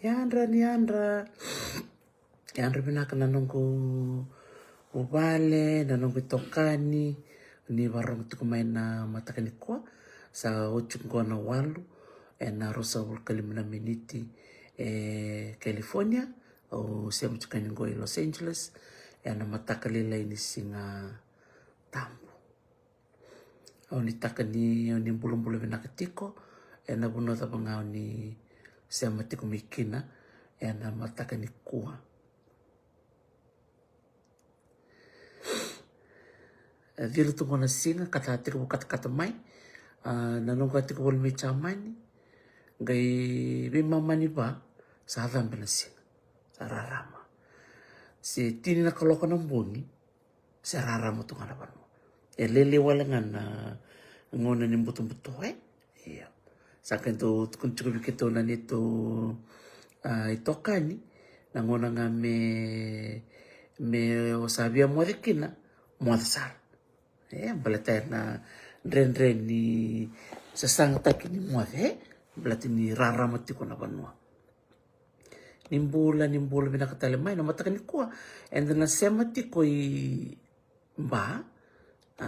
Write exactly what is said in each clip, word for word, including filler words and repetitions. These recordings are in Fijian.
Yadra ni yadra. Yadra vinaka na noqu vuvale, na noqu itokani. Ni vakarorogo tiko mai na mataka nikua. Sa oti qo na walu ena ruasagavulu ka lima na miniti e California. Au sema tiko yani qo i Los Angeles ena mataka lailai ni Siga Tabu. Au nuitaka ni, au ni bulabula vinaka tiko ena vanua cava ga au ni sema tiko mai kina ena mataka nikua. E ciri tu qo na siga, ka ta tekivu katakata mai. A, na noqu a tekivu mai Jamani, qai veimama ni va, sa cabe na siga, sa rarama. Se tini na kaloko na bogi, se rarama tu ga na vanua. E lele wale ga na gauna ni butobuto, e? Io. Sa keitou tukuna tiko vei keitou na neitou, a, itokani, na gauna ga me, me o sa via moce kina, moce sara. E, baleta na dredre ni sasagataki ni moce, e? Baleta ni rarama tiko na vanua. Ni bula, ni bula vinaka tale mai na mataka nikua. Eda na sema tiko i Ba. A,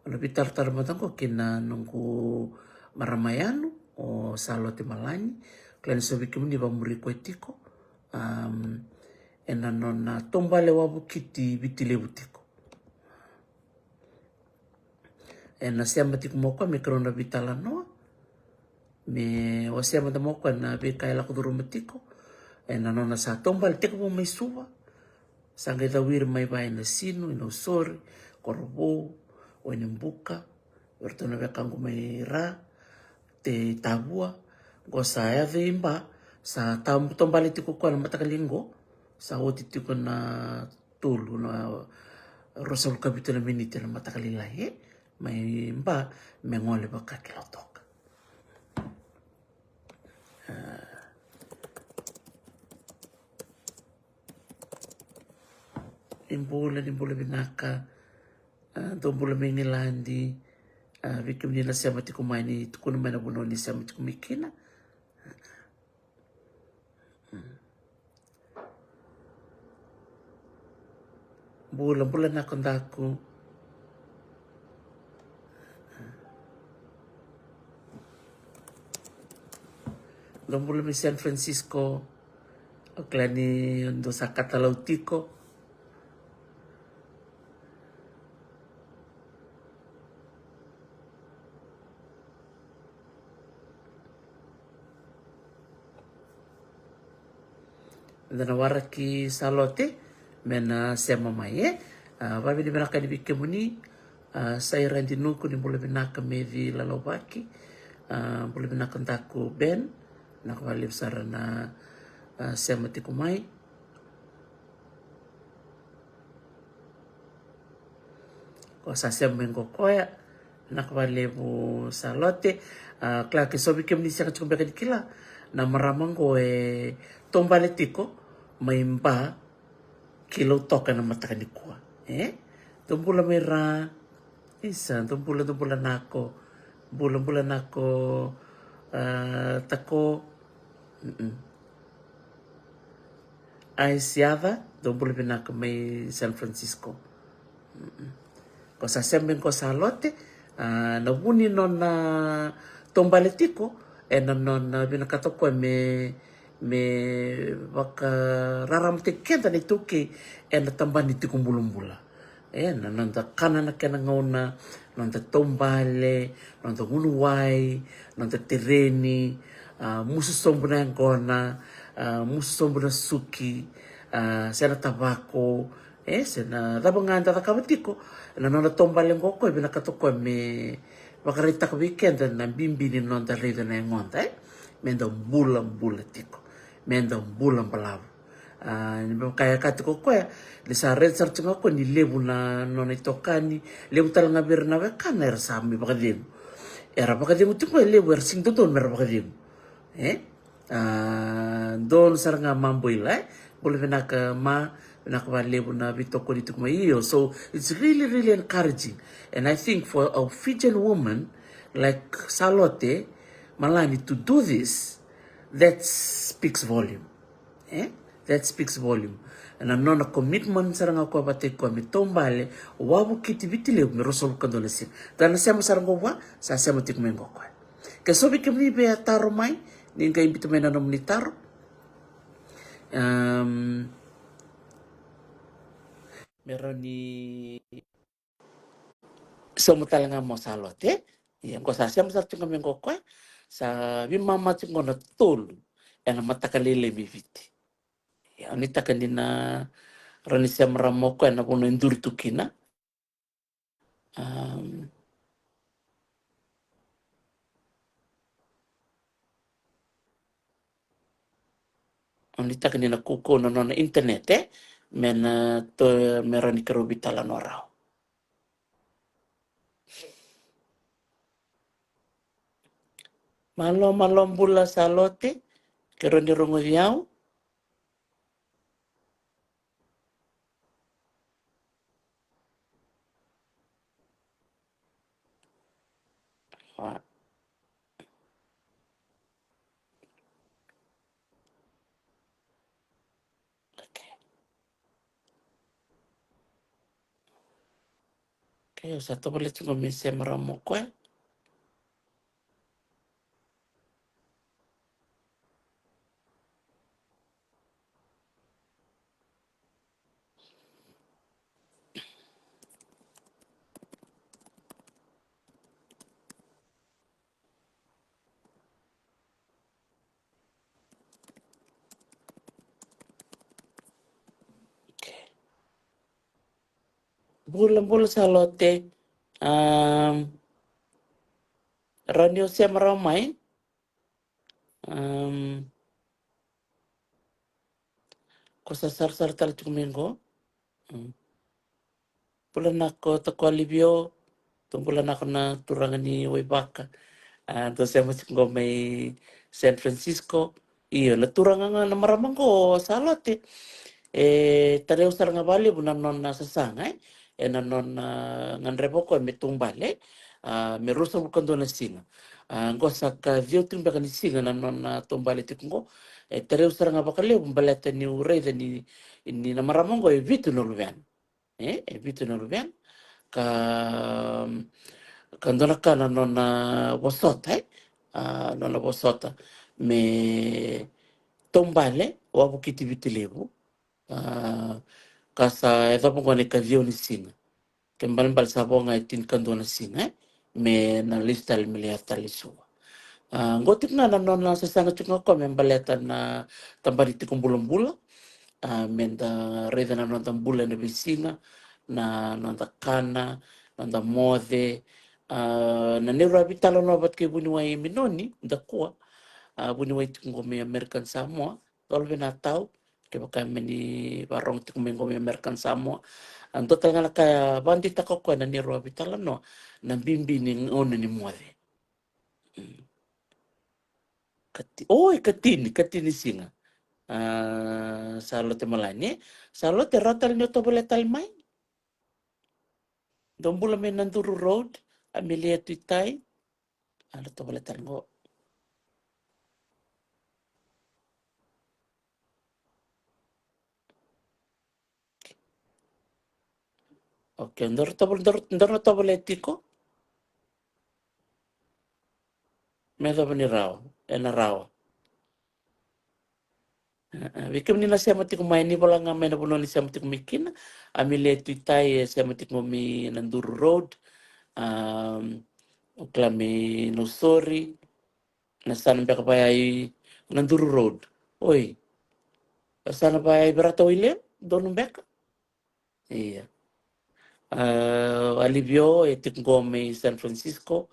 au na veitaratara mada qo kei na noqu marama yani, o Salote Malani. Kila ni so vei kemuni vakamuri koya tiko. Am, ena nona taubale wavokiti Viti Levu tiko. Ena sema tiko mai o koya me keirau na veitalanoa. Me wasea mada mai o koya na veika e lako curuma tiko. Ena nona sa taubale tekivu mai Suva. Sa qai cawiri mai vei Nasinu, i Nausori, Korovou, Wainibuka. Vei iratou na wekaqu mai Ra, Tei Tavua. Qo sa yaco i Ba, sa ta-, taubale tiko o koya na mataka lailai qo. Sa oti tiko na tolu na ruasagavulu ka vitu na miniti na mataka lailai, e? Mai Ba, me gole vaka ki Lautoka. A, ni bula, ni bula vinaka. A, dou bula mai Igiladi. A, vei kemuni na sema tiko mai, ni tukuna mai na vanua ni sema tiko mai kina. Bula, bula vinaka Daku. Dou bula mai San Francisco. O kila ni dou sa katalau tiko. Eda na waraki Salote me na sema mai, e? A, vavinavinaka yani vei kemuni. A, Saira Dinuku, ni bula vinaka, Meci Lalauvaki. A, bula vinaka Daku Ben. Vinaka vakalevu sara na, a, sema tiko mai. Ko sa sema mai qo koya. Vinaka vakalevu Salote. A, kila ke so vei kemuni sega tiko beka ni kila, na marama qo e taubale tiko mai Ba ki Lautoka na mataka nikua, e? Dou bula mai Ra. Isa, dou bula, dou bula nako. Bula, bula nako, a, Tako. Mm-mm. Ai Siaca, dou bula vinaka mai San Francisco. Mm-mm. Ko sa sema qo Salote, a, na vu ni nona taubale tiko, ena nona vinakata o koya me, me vakararamataki keda na iTaukei ena tabana ni tiko bulabula. E, na noda kana na kena gauna, noda taubale, noda gunu wai, noda tereni, a, musu sobu na yaqona, a, musu sobu na suki, a, se na tavako, e, se na cava ga eda cakava tiko, na nona taubale qo o koya, vinakata o koya me vakaraitaka vei keda na bibi ni noda raica na yagoda, e, meda bulabula tiko, meda bula balavu. A, ni vaka e kaya tiko o koya, ni sa raica sara tiko ga o koya ni levu na nona itokani, levu tale ga vei ira na wekana era sa mai vakacegu. Era vakacegu tiko e levu, era sega ni dodonu mera vakacegu. E? A, donu sara ga Ma Boila, e? Bula vinaka Ma, vinaka vakalevu na veitokoni tiko mai. Io, so it's really, really encouraging. And I think for a Fijian woman like Salote Malani to do this, That speaks volume. Eh? That speaks volume. Na nona commitment sara ga o koya vata i koya me taubale, wavokiti Viti Levu me ruasagavulu ka dua na siga. Da na sema sara qo vua, sa sema tiko mai qo koya. Ke so vei kemuni via taro mai, ni qai biuta mai na nomuni taro. Um, me rawa ni sauma tale ga mo Salote. Ia, qo sa sema sara tiko ga mai qo koya. Sa veimama tiko qo na tolu ena mataka lailai mai Viti. Ia, au nuitaka ni na rawa ni sema rawa mo koya na vanua e duri tu kina. Um, au nuitaka ni na kaukauwa na nona internet, e? Me na to, me rawa ni keirau veitalanoa rawa. Malo, malo bula Salote, keirau ni rogoci au. Wa. Okay. Okay, au sa tovolea tiko me sema rawa mo koya. Okay. Bula, bula Salote. Um, rawa ni o sema rawa mai. Um, ko sa sarasara tale tiko mai qo. Mm. Bula nako Toko Alivio, tou bula nako na turaga ni Waivaka. A, dou sema tiko qo mai San Francisco. Io, na turaga ga na marama qo Salote. E tarai au sara ga vakalevu na nona sasaga, e. Ena nona gadreva o koya me taubale, a, me ruasagavulu ka dua na siga. A, qo sa ka ciwa tiko beka ni siga na nona taubale tiko qo. E tarai au sara ga vakalevu baleta niu raica ni, ni na marama qo e vitu na luvena. E, e vitu na luvena. Ka, ka dua na ka na nona vosota, e? A, nona vosota me taubale, wavokiti Viti Levu. A, ka sa yacova qo na ikaciwa ni siga. Ke balebale sa vo ga e tinikadua na siga, e? Me na lesu tale me lai yaco tale i Suva. A, qo tiko ga na nona sasaga tiko ga o koya me baleta na tabana ni tiko bulabula. A, meda raica na noda bula ena veisiga, na noda kana, noda moce. A, na neirau veitalanoa vata kei vuniwai Minoni, Dakua. A, vuniwai tiko qo mai American Samoa, Tolovinatau, kevaka me ni vakarorogo tiko mai qo mai American Samoa. A, dua tale ga na ka e vakadeitaka o koya na neirau veitalanoa, na bibi ni gauna ni moce. Mm. Kati-, oi, katini, katini siga. A, Salote Malani, e? Salote, rawa tale ni o tovolea tale mai. Dou bula mai Naduru Road, Amelia Tuitai. A, dou tovolea tale qo. Okay, dou tovolea, dou, dou tovolea tiko. Me yacova ni rawa, ena rawa. A, a, vei kemuni na sema tiko mai, ni vola ga mai na vanua ni sema tiko mai kina. Amelia Tuitai e sema tiko mai Naduru Road. Um, o kila mai Nausori. Na sana beka vaya i Naduru Road. Oi. Na sana vaya i Verata Wailelu, donu beka. Ia. A, Alivio e tiko qo mai San Francisco.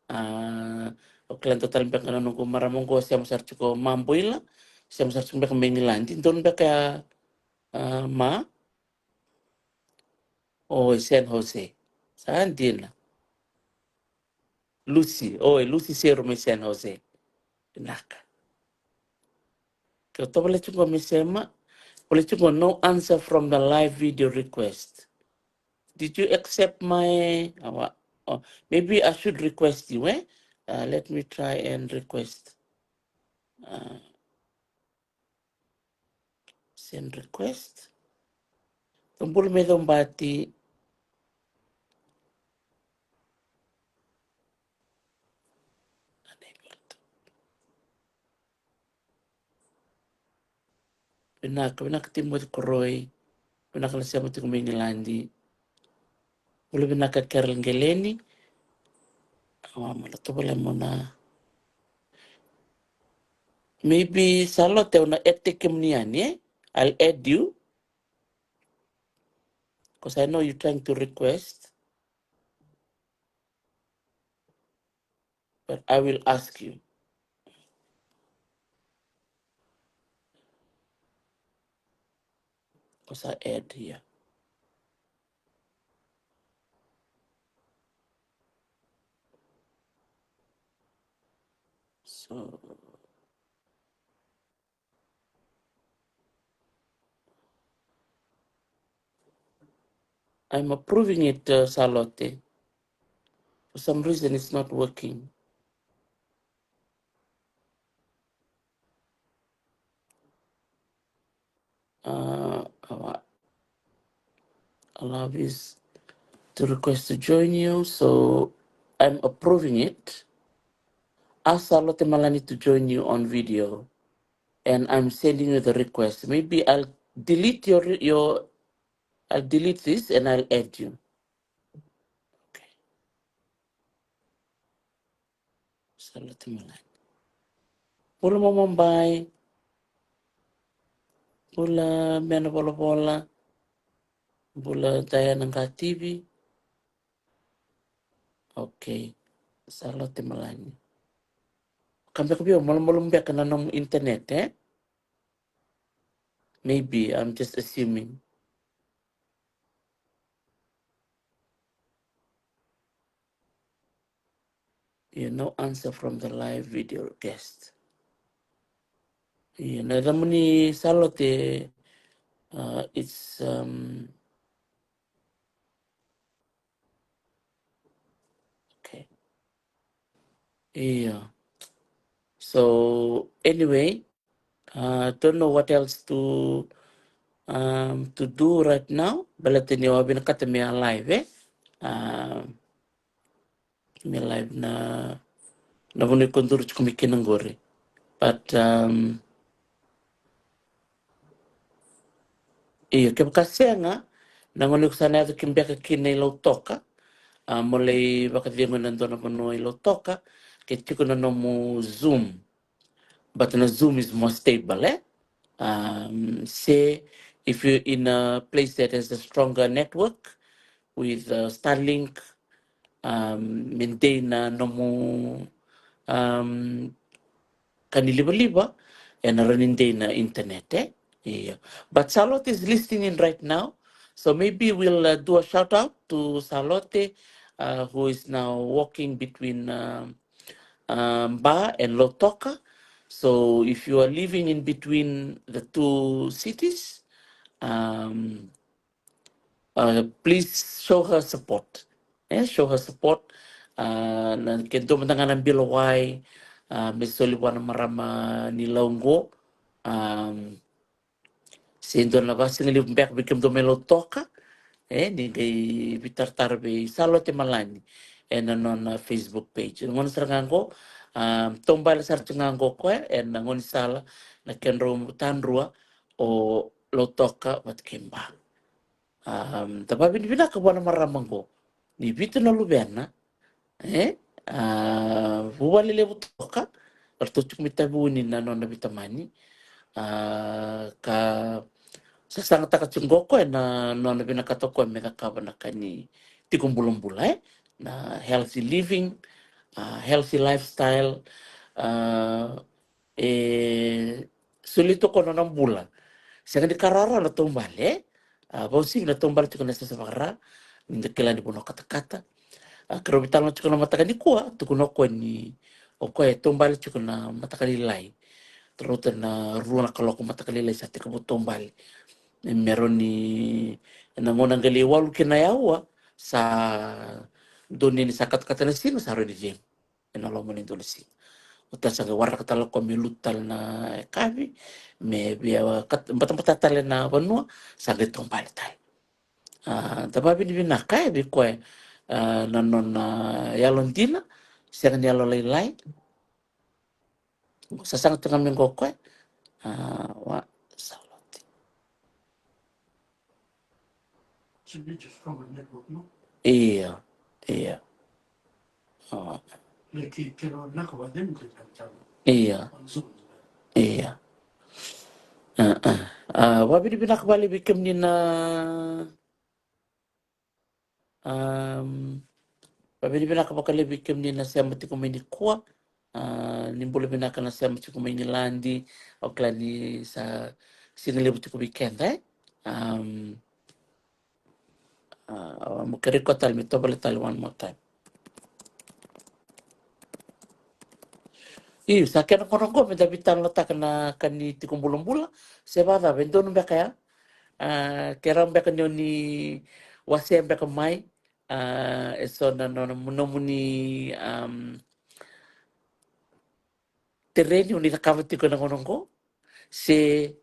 A, o kila dua tale beka na noqu marama qo, sema sara tiko Mabuila. Sema sara tiko beka mai Igiladi. Donu beka ya, a, Ma. O, i San Jose. Sa dina. Lucy, oi, Lucy Seru mai San Jose. Vinaka. Ke o tovolea tiko me sema. Tovolea tiko, no answer from the live video request. Did you accept my, awa, oh, maybe I should request you, eh? Uh, let me try and request. Ah, send request. Tou bula mai Caubati. Vinaka, vinaka Timoci Koroi. Vinaka na sema tiko mai Igiladi. Bula vinaka Carol Geleni. Awa, mala tovolea mo na. Maybe Salote au na add-taki kemuni yani, eh? I'll add you. Because I know you're trying to request. But I will ask you. Because I add here. So I'm approving it, uh, Salote. For some reason, it's not working. Uh, awa. Allow this to request to join you. So I'm approving it. Ask Salote Malani to join you on video. And I'm sending you the request. Maybe I'll delete your, your, I'll delete this and I'll add you. Okay. Salote Malani. Bula Mama Bai. Bula Mena Volavola. Bula Diana Gativi. Okay. Salote Malani. Ka beka vei au, malumalumu beka na nomu internet, eh? Maybe, I'm just assuming. Yeah, no answer from the live video guest. Yeah, na yacamuni Salote, uh, it's, um, okay. Yeah. So anyway, uh, don't know what else to, um, to do right now. Baleta ni au a vinakata me a live, eh? Um, me live na, na vanua iko duri tiko mai kina qori. But, um, io, kevaka sega, na gauna iko sa na yaco ki beka kina i Lautoka, a, mo lai vakacegu ena dua na vanua i Lautoka, ke tiko na nomu Zoom. But na Zoom is more stable, eh? Um, se if you're in a place that has a stronger network with, uh, Starlink, um, me dei na nomu, um, ka ni livaliva, ena rawa ni dei na internet, eh? Io. But Salote is listening in right now. So maybe we'll, uh, do a shout out to Salote, uh, who is now walking between, um, um, Ba and Lautoka. So if you are living in between the two cities, um, uh, please show her support. Eh, show her support. Uh, na kemudou mada ga na bilawai, uh, me soli vua na marama ni Lau qo. Um, se dua na vakasigalevu beka vei kemudou mai Lautoka, eh, ni qai veitaratara vei Salote Malani ena nona Facebook page. Na gauna sara ga qo, um, taubale sara tiko ga qo o koya ena gaunisala na kedrau tadrua o Lautoka vata kei Ba. Um, da vakavinavinaka vua na marama qo ni vitu na luvena, eh? A, vuvale levu toka, eratou tiko mai Taveuni na nona veitamani. A, ka sasagataka tiko qo o koya na nona vinakata o koya me cakava na ka ni tiko bulabula, eh? Na healthy living, a, healthy lifestyle, a, e soli toka o nona bula. Sega ni ka rawarawa na taubale, eh? A, vakauasivi na taubale tiko na sasa vakara, ni da kila ni vanua katakata. A, keirau veitalanoa tiko na mataka nikua, tukuna o koya ni o koya e taubale tiko na mataka lailai. Rauta na rua na kaloko mataka lailai sa tekivu taubale. E me rawa ni ena gauna qai lai walu kina na aua, sa donu ni sa katakata na siga, sa rawa ni cegu ena loma ni dua na siga. Oti sa qai waraka tale o koya me lutu tale na yakavi, me via kat-, batabata tale na vanua, sa qai taubale tale. A, da vavinavinaka e vei koya, a, na nona yalodina, sega ni yalolailai. Sa saga tu ga mai qo o koya. A, wa, Salote. Ia, ia. A. Ia. Ia. A, a. A, vavinavinaka vale vei kemuni na, am, vavinavinaka vakalevu vei kemuni na sema tiko mai nikua. A, ni bula vinaka na sema tiko mai Igiladi. Au kila ni sa siga levu tiko vei keda, e? Am, a, mo kerei koya tale me tovolea tale one more time. Io, sa kena gauna qo me da veitalanoataka na ka ni tiko bulabula, se vakacava, e donu beka ya. A, ke rawa beka ni o ni wasea beka mai, a, eso na, na, na nomuni, am, tereni o ni cakava tiko ena gauna qo. Se,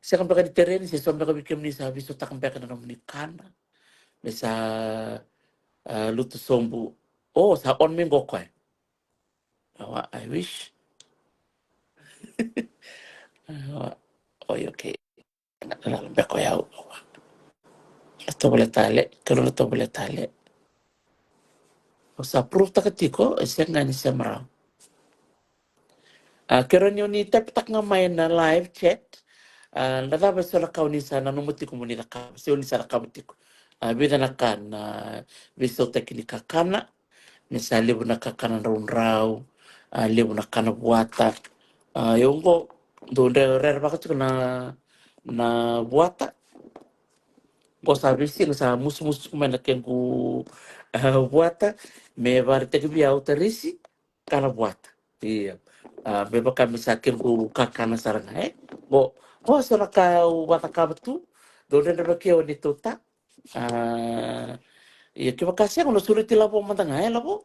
sega beka ni tereni, se so beka vei kemuni sa veisautaka beka na nomuni kana. Me sa, a, lutu sobu. O, sa on mai qo o koya. Awa, I wish. Awa, oi, okay. Lala beka o yau. Awa. Na tovolea tale, kero na tovolea tale. Au sa prove taka tiko, e sega ni sema rawa. A, kero ni o ni type taka ga mai na live chat. A, na cava eso na ka o ni sa nanuma tiko mo ni cakava, se o ni sa cakava tiko. A, vica na ka na veisautaki ni kakana. Me sa levu na kakana draudrau, a, levu na kana vuata. A, io qo, dou dre-, rerevaka tiko na, na vuata. Qo sa veisiga sa musumusu tiko mai na kequ, a, vuata. Me vakaraitaki vei au Tarisi, kana vuata. Ia. A, me vaka me sa kequ kakana sara ga, e? Qo, qo so na ka au vakacakava tu, dou dredrevaki au ni tauta. A, ia, kevaka sega, na sureti Lavo mada ga, e, Lavo?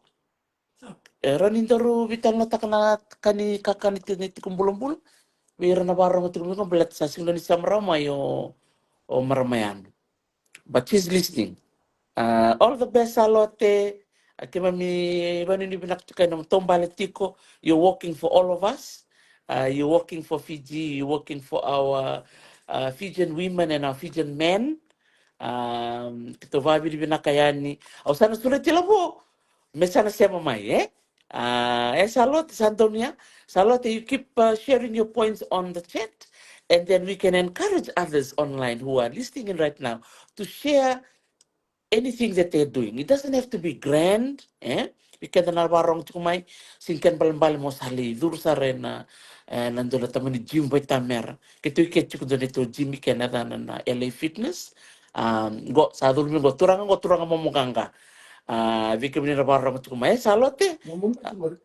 E rawa ni daru veitalanoataka na ka ni kakana ti-, ni tiko bulabula. Vei ira na vakarorogo tiko mai qo, baleta sa sega ni sema rawa mai o, o marama yani. But she's listening. A, all the best, Salote. A, keimami vakanuinui vinaka tiko ena taubale tiko. You're working for all of us. A, you're working for Fiji. You're working for our, uh, Fijian women and our Fijian men. Um, keitou vakavinavinaka yani. Au sa na sureti Lavo me sa na sema mai, e? A, e Salote, sa donu ya. Salote, you keep, uh, sharing your points on the chat, and then we can encourage others online who are listening in right now to share anything that they're doing. It doesn't have to be grand, e? Vei keda na vakarorogo tiko mai, sega ni kena ibalebale mo sa lai curu sara ena, e, na dua na tamani gym vaitamera. Keitou i ke tiko dua neitou gym i ke na yacana na L A Fitness. A, qo, sa curu mai qo, turaga qo, turaga momo qaqa. A, vei kemuni na vakarorogo tiko mai, e, Salote?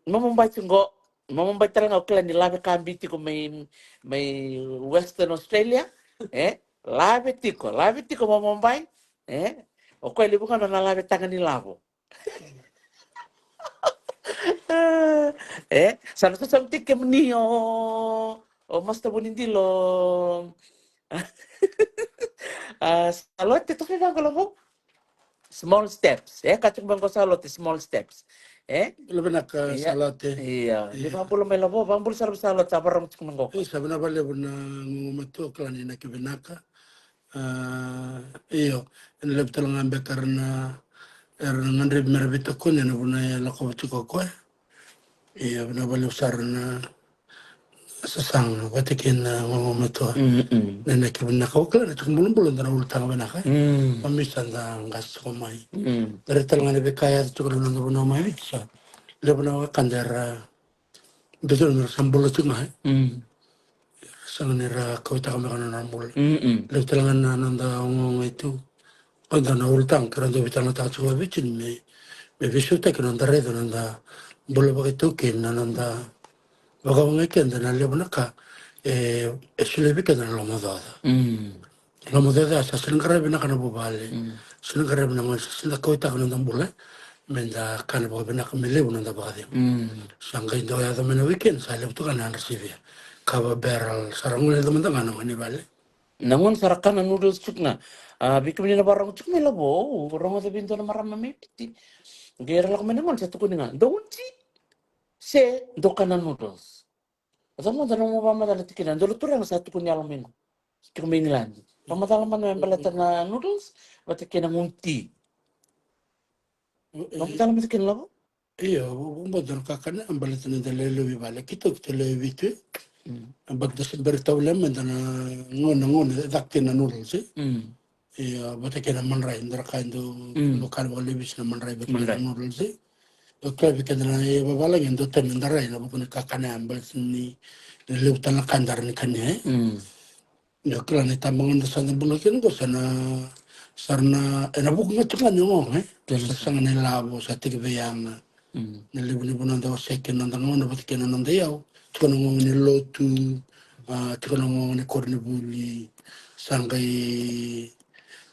Momo bai tiko qo. Momo bai tale ga, au kila ni lave ka bi tiko mai, mai Western Australia. E? Lave tiko, lave tiko momo bai. E? O koya levu ga nona lave taga ni Lavo. E, sa na sasagataki kemuni o, o Master Vunidilo. A, Salote, toka vaqo Lavo. Small steps. E, ka tiko mai qo Salote, small steps. E? Bula vinaka, ia, Salote. Ia, ni vakabula mai Lavo, vakabula sara vei Salote, sa vakarorogo tiko mai qo. E, sa vinaka vakalevu na gugumatua, kila ni na ki vinaka. A, io, ena levu tale ga beka era na, era na gadrevi mera veitokoni ena vuna e lakova tiko o koya. Io, vinaka vakalevu sara na sasaga vata kei na gugumatua. Mm, mm. Na, na ki vinaka, au kila na tiko bulabula da na ulutaga vinaka, e? Mm. Mamisa da qasi tiko mai. Mm. Era tale ga na veika e yaco tiko na noda vanua mai Viti, sa levu na wekada era biuta mera sa bula tiko ga, e? Mm. Sega ni ra kauaitaka beka na nodra bula. Mm-mm. Levu tale ga na noda ogaoga e tu. O da na ulutaga, ke ra dau veitalanoataka tiko vakaViti ni me, me veisautaki na noda raica na noda bula vakaitaukei, na noda vakaogai keda, na levu na ka e, e solia vei keda na lomaocaoca. Mm. Lomaocaoca sa sega ni qaravi vinaka na vuvale. Mm. Sega ni qaravi na gone, sa sega ni kauaitaka na noda bula. Me da kana vakavinaka me levu na noda vakacegu. Sa qai dau yaco mai na weekend sa levu tu ga na yadra sivia. Kava barrel sa ra gole tu mada ga na gone vale. Na gone sa ra kana noodles tiko ga. A, vei kemuni na vakarogo tiko mai Lavo, au rogoca vei dua na marama mai Viti. Qai ra lako mai na gone sa tukuni ga, dou oti se dou kana noodles. O cava mada na nomu vakamacala tiko kina? Dua na turaga sa tukuni yalo mai qo, tiko mai England. Vakamacala mada me baleta na noodles vata kei na gunu ti. Vakamacala mada kina Lavo. Io, vakabauta na kakana baleta na da lewe levu i vale, keitou, keitou lewe vitu. Baleta da se bera tau lema, da na gauna, gauna e caka kina na noodles, e. Io, vata kei na madrai, da ra kaya dau, dau kana vakalevisi na madrai vata kei na noodles, e. Dau kila vei keda na ivavalagi e dau tami na madrai ena vuku ni kakana ya, baleta ni, ni levu tale na ka da rawa ni kania, e. Io, kila na itabagone da sa da bula kina qo sa na, sa ra na, ena vuku ga tiko ga ni ogaoga, e. Sa sega na ilavo, sa tekivu yaga. Na levu ni vanua da wasea kina na noda gauna vata kei na noda iyau. Tiko na gauna ni lotu, a, tiko na gauna ni koronivuli, sa qai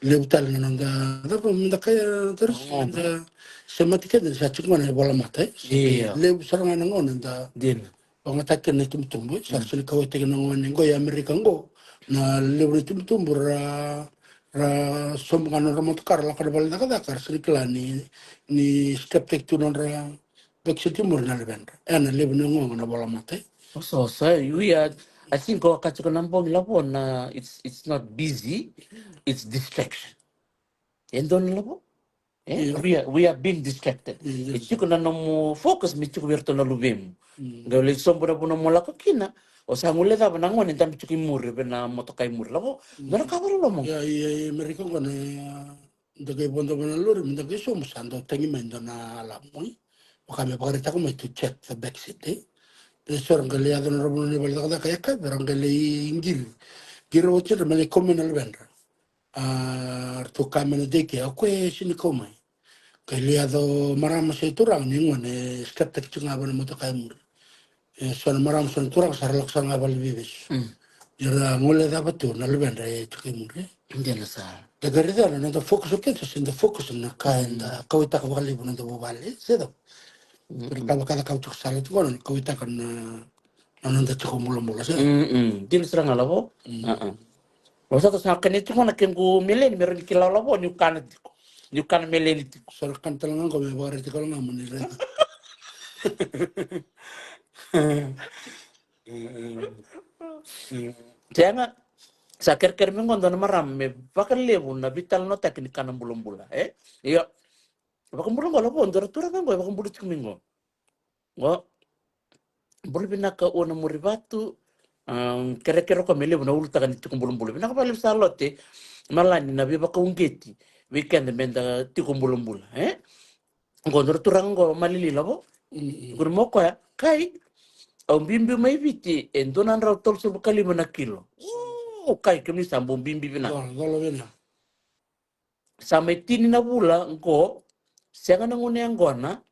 levu tale na noda, cava me da kaya, da ra se, da semati keda ni sa tiko ga na ivolamata, e. Sa qai levu sara ga na gauna da vakayagataka kina na itubutubu, e. Sa ra sega ni kauwaitaki na gone qo i Amerika qo. Na levu na itubutubu ra, ra sobu ga na nodra motokara lako na vale ni cakacaka, ra sega ni kila ni, ni step-taki tu nodra vaccine i muri na luvedra. E na levu ni ogaoga na volamata, e. So, so, we are, I think, o ka tiko na bogi Lavo na, it's, it's not busy, it's distraction. E dua na Lavo? E, we are, we are being distracted. E tiko na nomu focus me tiko vei iratou na luvemu. Qai lai sobu na vanua mo lako kina, o sa guilecava na gone dabe tiko i muri vei na motoka i muri Lavo. Dua na ka vakaloloma. Ia, ia, ia, Amerika qo na, da qai vodo mai na lori, me da qai sobu sa dau tagi mai dua na alarm, e. Vaka me vakaraitaka mai to check the back seat, e. E so ra qai lai yaco na nodra vanua ni vale ni cakacaka, e ka vei ira qai lai qiri. Qiri oti ra me lai kau mai na luvedra. A, ratou kaya mai na daycare, o koya e sega ni kau mai. Qai lai yaco marama se turaga ni gone e step-taki tiko ga vei na motoka i muri. E so na marama, so na turaga sa ra lako sara ga vale ni veivesu. Ia ra guilecava tu na luvedra e tiko i muri. Dina sara. Da qai raica na noda focus o keda, sa sega ni da focus na ka eda kauwaitaka vakalevu na noda vuvale, se cava. Ka vakacakava tiko sara tiko na kauwaitaka na, na noda tiko bulabula, se. Dina sara ga Lavo. Au sa, sa kania tiko na kequ meleni me rawa ni kila Lavo niu kana tiko. Niu kana meleni tiko. Sa ra kana tale ga qo me vakaraitaka tale ga mo ni raica. Sega, sa kerekere mai qo dua na marama me vakalevu na veitalanoataki ni kana bulabula, e? Io. Vakabula qo Lavo, dua na turaga qo e vakabula tiko mai qo. Qo. Bula vinaka Ua na Muri Vatu. Kerekere o koya me levu na ulutaga ni tiko bulabula. Vinaka vakalevu Salote Malani na veivakauqeti vei keda me da tiko bulabula, e? Qo dua na turaga qo malili Lavo. Qori mo koya, kai, au biubiu mai Viti e dua na drau tolusagavulu ka lima na kilo. O, kai, kemuni sa bau biubiu vinaka. Sa mai tini na vula qo, sega na gunu yaqona,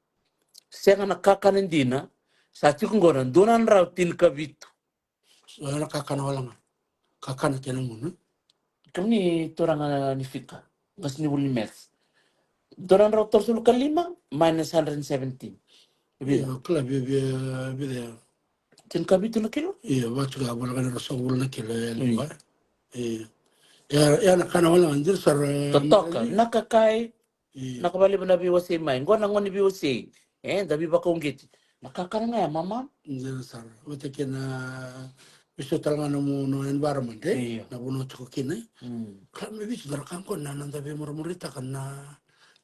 sega na kakana dina, sa tiko qo na dua na drau tinikavitu. So na kakana wale ga. Kakana kei na gunu. Kemuni turaga ni fika, qasenivuli ni maths. Dua na drau tolusagavulu ka lima minus hundred and seventeen. Vica? Io, kila, vica, vica, vica. Tinikavitu na kilo? Io, vaka tiko ga vula ga na ruasagavulu na kilo, e, levu. Io. Ia, ia na kana wale ga, dina sara, e, totoka, na kakai. Io. Na ka vakalevu na veiwasei mai. Qo na gone veiwasei. E, da veivakauqeti. Na kakana ga ya mama. Dina sara. Vata kei na, veiso tale ga na nomu, nomu environment, e? Io. Na vanua tiko kina, e? Ka me Viti, dua na ka qo na, na da veimuramuritaka na,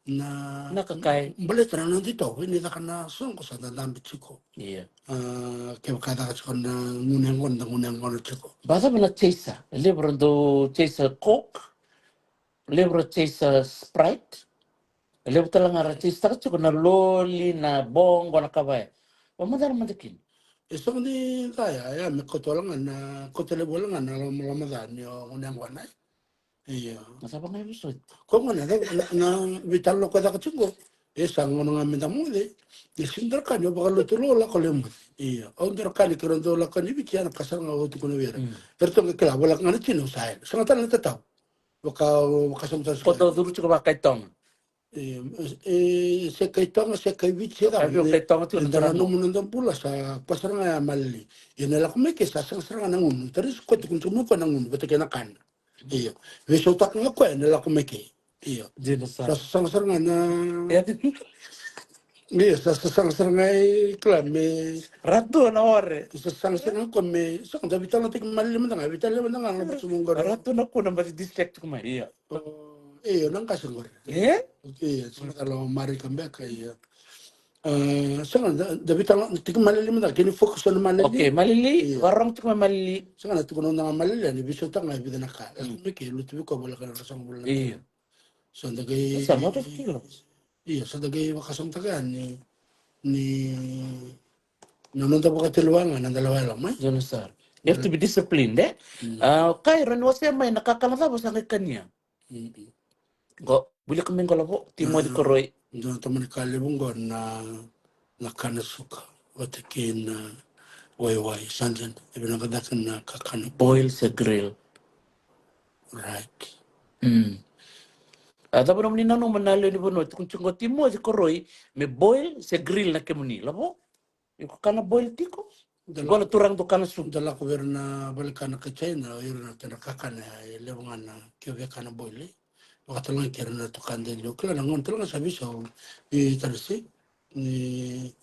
na, na kakai. Baleta na noda itovo ni caka na soqo sa da dabe tiko. Io. A, kevaka caka tiko na gunu yaqona, da gunu yaqona tiko. Vacava na chaser? E levu era dau chaser Coke. Levu ra chase Sprite. Levu tale ga ra chase-taka tiko na loli, na boqo, na ka vaya. Vakamacala mada kina. E so ni ca ya, ya me kauta wale ga na, kauta levu wale ga na loma, loma ca ni o gunu yaqona. Io. Na cava ga e vosoti? Ko gona, na, na, na veitalanoa ko caka tiko qo. E sa gauna ga me da moce. E sega ni dua na ka ni o vakalotu lo lako lai moce. Io. Au dua na ka ni keirau dau lako ni Viti, ya na ka sara ga au tukuna vei ira. Mm. Eratou qai kila, voleka ga na tina au sa yali. Sega tale na tatau. Vaka, vaka sa matata. Ko dau curu tiko vaka i Toga. E, e, se kai Toga, se kai Viti, se cava. Kai Toga tiko na, da na nomu noda bula sa koya sara ga ya malele. Ia na lako mai ke sa sega sara ga na gunu. Tara isi koya tukuna tu mai koya na gunu vata kei na kana. Io. Veisautaka ga koya na lako mai ke. Io. Dina sara. Sa sasaga sara ga na. Io, sa sasaga sara ga e kila me. Ratu na ore. Sa sasaga sara ga koya me, sa da veitalanoataki malele mada ga, veitalanoataki mada ga na basu mo qori. Ratu na kuna baci distract tiko mai, io. Io, na qase qori. E? Io, sa na kala marika beka, io. Sega, da, da veitalanoataki malele mada ga, kena focus na malele. Okay, malele, io. Varorogo tiko mai malele. Sega, na tukuna mada ga malele, ni veisautaka ga e vica na ka. Lako mai ke, lutu vei koya voleka na rogoca bula. Io. Sa da qai. Sa moto tiko. Io, sa da qai vakasamataka yani, ni, na noda vakatulewataka, na noda lewa yalo mai. Dina sara. You have to be disciplined, e? Kai, rawa ni wasea mai na kakana cava sa qai kania. Qo, wilika mai qo Lavo, Timoci Koroi. Dua na tamani ka levu qo na, na kana suka vata kei na waiwai, sa dina, e vinaka cake na kakana. Boil se grill. Right. A cava nomuni nanuma na lewe ni vanua, tukuni tiko qo Timoci Koroi, me boil se grill na kemuni, Lavo? Iko kana boil tiko? Qo na turaga dau kana suka. Da lako vei ira na vale kana kai China, o ira na tena kakana e levu ga na ke vei kana boil. Vakatale ga kei ira na tukada e liu. Kila na gauna tale ga sa veisau i Tarisi. Ni,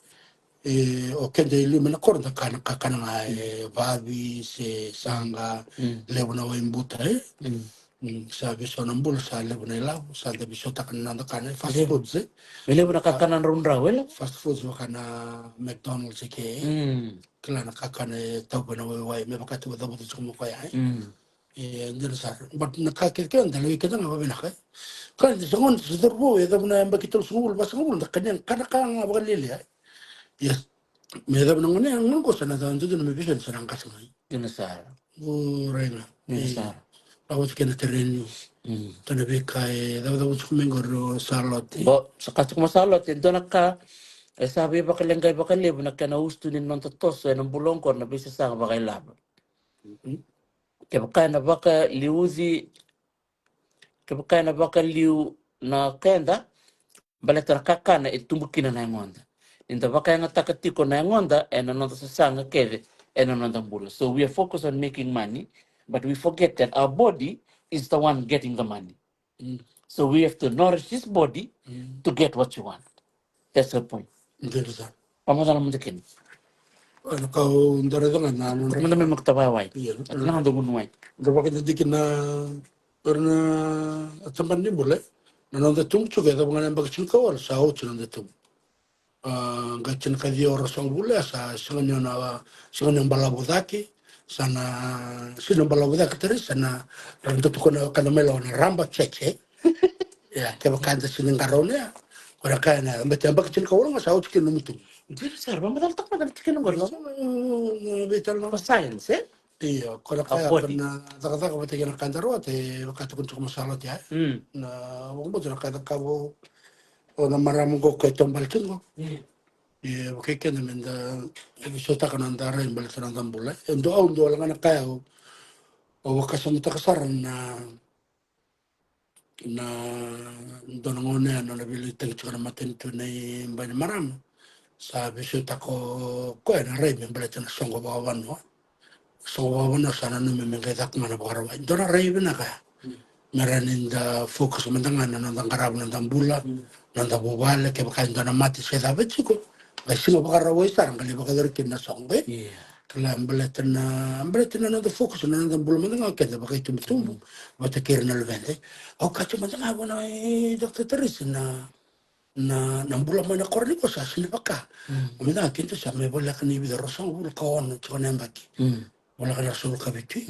e, o keda e liu mai na koro da kana kakana ga e vavi se saqa, levu na wai buta, e. Sa veisau na bula, sa levu na ilavo, sa da veisautaka na noda kana, e, fast foods, e. Me levu na kakana draudrau, e, la? Fast foods vaka na McDonald's, e ke. Kila na kakana e tauvi na waiwai, me vaka tu cavuta tiko mo koya, e. E, dina sara. But na ka kece kece da lewe kece ga vavinaka, e. Ka da sa gona, sa cauravou, e cava na yabaki tolusagavulu, vasagavulu, da kania kana ka ga vakalialia, e. Yes. Me cava na gone, gone qo sa na dua na me vision sa na qase mai. Dina sara. O rai ga. Dina sara. Lako tiko na tereni. Dua na veika e cavacava tiko mai qori o Salote. Bo, sa ka tiko mai Salote, dua na ka e sa veivakaleqai vakalevu na kena usutu ni noda toso ena bula oqori na veisasaga vakailavo. Kevaka ena vakaliuci Kevaka ena vakaliu na keda, baleta na kakana e tubu kina na yagoda. Ni da vakayagataka tiko na yagoda ena noda sasaga kece ena noda bula. So we are focused on making money, but we forget that our body is the one getting the money. So we have to nourish this body to get what you want. That's the point. Dina sara. Vamacala mada kina. Ena kau da raica ga na nodra. Mada me makata vaiwai. Ia. Ena noda gunu wai. Da vakadidike na, ira na tabana ni bula. Na noda tubu tiko e cava ga na yabaki tinikawalu sa oti na noda tubu. A, qai tinikaciwa, ruasagavulu, sa sega ni o na, sega ni o balavu cake. Sa na, sega ni o balavu cake tale, sa na, ra da tukuna na wekada mai Lau na raba check, e. Ia, kevaka da sega ni qarauna ya. Ko na ka ya na, me te yabaki tinikawalu ga sa oti kina nomu tubu. Dina sara, vamacala taka mada na tikina qori, Lau. Veitalanoa. Ko science, e? Io, ko na ka ya, ko na cakacaka vata kei na ka da rawata, e vaka tukuna tiko mai Salote ya. Na, vakabauta na ka e cakava o na marama qo ko e taubale tiko qo. Io, vakaikeda me da, e veisautaka na noda rai baleta na noda bula. E dua, au dua wale ga na ka ya, au vakasamataka sara na na dua na gone, na nona veiliutaki tiko na matanitu na i Bainimarama. Sa veisautaka o koya na rai me baleta na soqo vakavanua. Soqo vakavanua sa nanumi me qai caka ga na Vakarauwai. Dua na rai vinaka ya. Me rawa ni da focus mada ga na noda qarava na noda bula, na noda vuvale, kevaka e dua na mate se cava e tiko. Qai siga Vakarauwai sara, qai lai vakayacori kina na soqo, e? Kila, baleta na, baleta na noda focus na noda bula mada ga o keda vakaitubutubu vata kei ira na luveda. Au kaya tiko mada ga vua na, e, Doctor Teresi, na, na, na bula mai na koro nikua sa sega ni vaka. Mada ga keda sa mai voleka ni vica, ruasagavulu ka ono tiko na yabaki. Voleka na ruasagavulu ka vitu.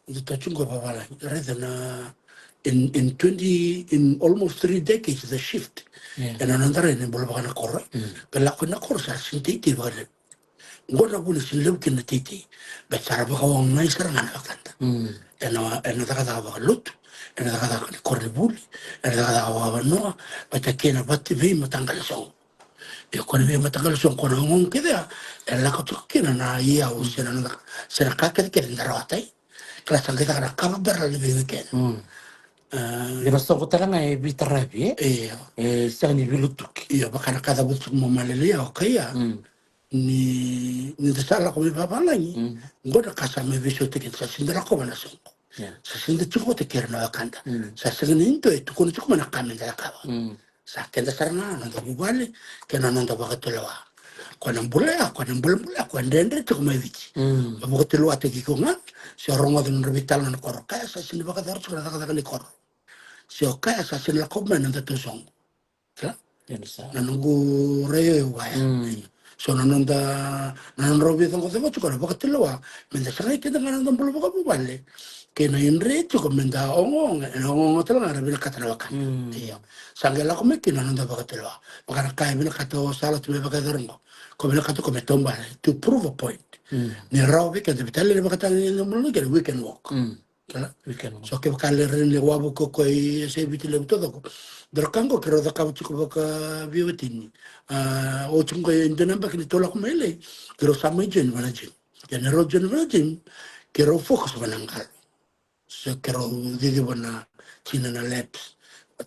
Da tiko qo vavalagi. Raica na, in, in twenty, in almost three decades, the shift. Ena noda rai ni bula vaka na koro. Qai lako na koro sa sega ni teitei vakalevu. Qo na vuna sega ni levu kina na teitei. Baleta sa ra vakaogai sara ga na wekada. Ena, ena cakacaka vakalotu, ena cakacaka ni koronivuli, ena cakacaka vakavanua, vata kei na vati veimataqali soqo. Ia ko na veimataqali soqo ko na ogaoga kece ya, e lako tiko kina na iyau se na, se na ka kecekece da rawata. Kila sa qai caka na kava bera na veiwekada. Ira soqo tale ga e veitaravi, e? Io. E sega ni veilutuki. Io, vaka na ka cavuta tiko mai Malele, o Kaia. Ni, ni da sa lako mai vavalagi. Qo na ka sa mai veisautaki, sa sega ni da lakova na soqo. Sa sega ni da tiko vata kei ira na wekada. Sa sega ni dua e tukuna tiko mai na ka me da cakava. Sa keda sara ga na noda vuvale kei na noda vakatulewa. Ko na bula ya, ko na bulabula ya, ko dredre tiko mai Viti. Vakatulewataki iko ga, se rogoca na nodra veitalanoa na koro. Kaya sa sega ni vakayacora tiko na cakacaka ni koro. Se o kaya sa sega ni lako mai na noda tu soqo. Kila? Na noqu rai o ya. So na noda, na nodrau veicoqacoqa tiko na vakatulewa, me da sagai keda ga na noda bula vakavuvale. Kei na idre tiko me da ogaoga, e na ogaoga tale ga era vinakata na wekada. Io. Sa qai lako mai kina na noda vakatulewa. Vaka na ka e vinakata o Salote me vakayacora qo. Ko vinakata ko me taubale, to prove a point. Ni rawa vei keda, veitalia ni vakatagi ni bula, kei na weekend walk. Kila? Weekend walk. So kevaka le rairai ni wavu ko koya e se Viti levu taucoko. Dua na ka qo keirau cakava tiko vakaveiwatini. A, oti qo e dua na yabaki ni tou lako mai Lae, keirau sa mai join vana gym. Ia ni rau join vana gym, keirau focus vana qalo. So keirau ciciva na tini na laps,